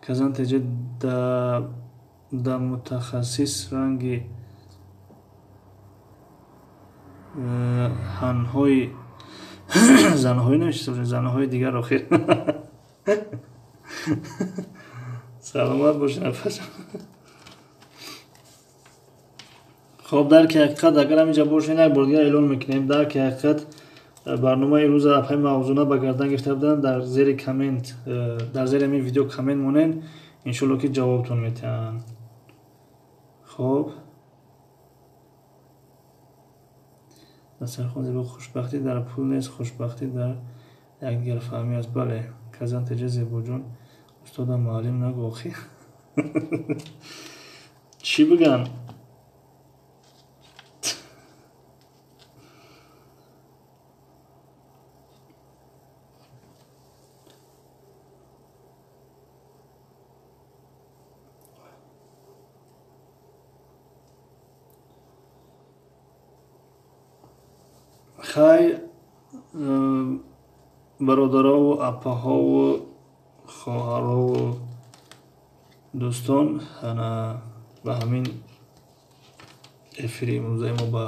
Казан теҷа, да мутахассис ранги ҳанҳои занҳои навишта бошед, занҳои дигар охир. Саломат бошед, нафас. Хоб, дарки ҳақиқат, агар ҳаминҷа бошед, як бор дигар эълон мекунем. Дарки ҳақиқат барномаи рӯза апаи Мавзуна ба гардан гирифта буданд. Дар зери коммент, дар зери ҳамин видео коммент монед, иншоалло ки ҷавобтон метиҳанд. Хоб, дастархон зебо. Хушбахтӣ дар пул нест, хушбахтӣ дар якдигарфаҳмӣ аст. Бале, Казан теҷа. Зебоҷон, устодам, муаллим нагӯ охи. Чӣ бигам? Хай, бародарову апаҳову хоҳарову дӯстон, ана ба ҳамин эфири имрӯзаи мо ба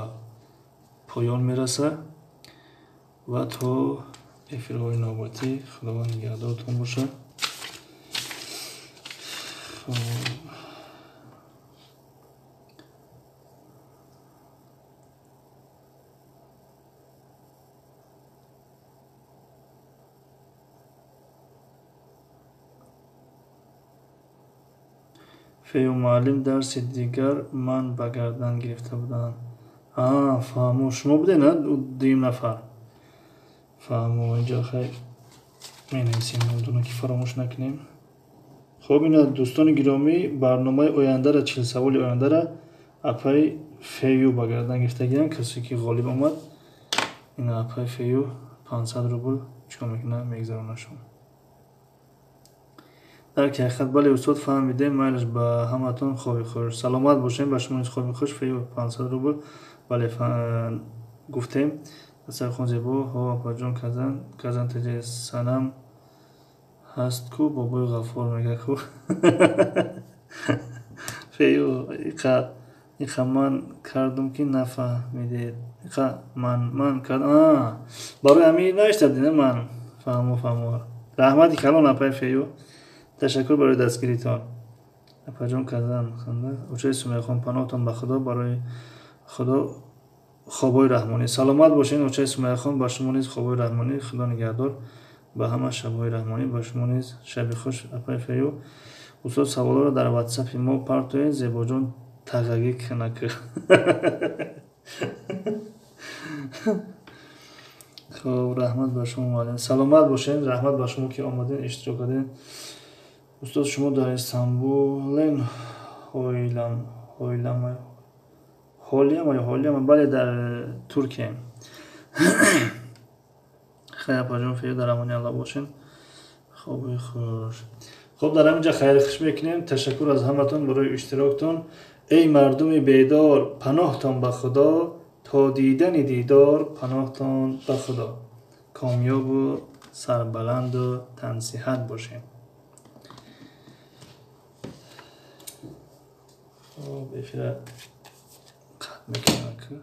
поён мерасад ва то эфирҳои навбатӣ Худованд нигаҳдоротон бошад. Фею муаллим, дарси дигар ман ба гардан гирифта будам. Фаҳмо, шумо будед на дуюм нафар? Фаҳмо, инҷа хай менависем номдона, ки фаромӯш накунем. Хоб, ина, дӯстони гиромӣ, барномаи ояндара, 40 саволи ояндара апаи Фею ба гардан гирифтагиям. Касе ки ғолиб омад, ина апаи Фею 500 рубл чикор мекунад, мегзаронашон. Дарки ҳақиқат, бале, устод, фаҳмидем. Майлаш, ба ҳаматон хоби хуш, саломат бошем. Ба шумо низ хоби хуш. Фею 500 рубл, бале, гуфтем. Дастархон зебо. Ҳо, апаҷон, Казан, Казан теҷа, санам ҳаст ку, бобои Ғаффор мега ку. Фею, иқа ман кардум, ки нафаҳмидед. Иқа ман кардам, барои ҳамин навишта будед. Ман фаҳмо, фаҳмо. Раҳмати калон, апаи Фею, ташаккур барои дастгиритон. Апаҷон Казан, ханда. Очаи Сумайяхон, паноҳтон ба Худо, барои Худо, хобҳои раҳмонӣ. Саломат бошед, очаи Сумайяхон, ба шумо низ хобҳои раҳмонӣ. Худо нигаҳдор, ба ҳама шабҳои раҳмонӣ, ба шумо низ шаби хуш, апаи Фею. Устод, саволҳоро дар ватсапи мо партоед. Зебоҷон, тағагӣ кунак. Хоб, раҳмат ба шумо, муаллим, саломат бошед. Раҳмат ба шумо, ки омадед, иштирок кардед. Устод, шумо дар Истанбулен? Ҳоилам, ҳоилам, ҳолиям ё ҳолиям? Бале, дар Туркияем. Хай, апаҷон Фею, дар амони Алло бошед, хоби хуш. Хоб, дар ҳамин ҷа хайрхуш мекунем. Ташаккур аз ҳаматон барои иштироктон. Эй мардуми бедор, паноҳтон ба Худо, то дидани дидор, паноҳтон ба Худо. Комёбу сарбаланду тансиҳат бошем. Хоб, эфира қатъ мекунем.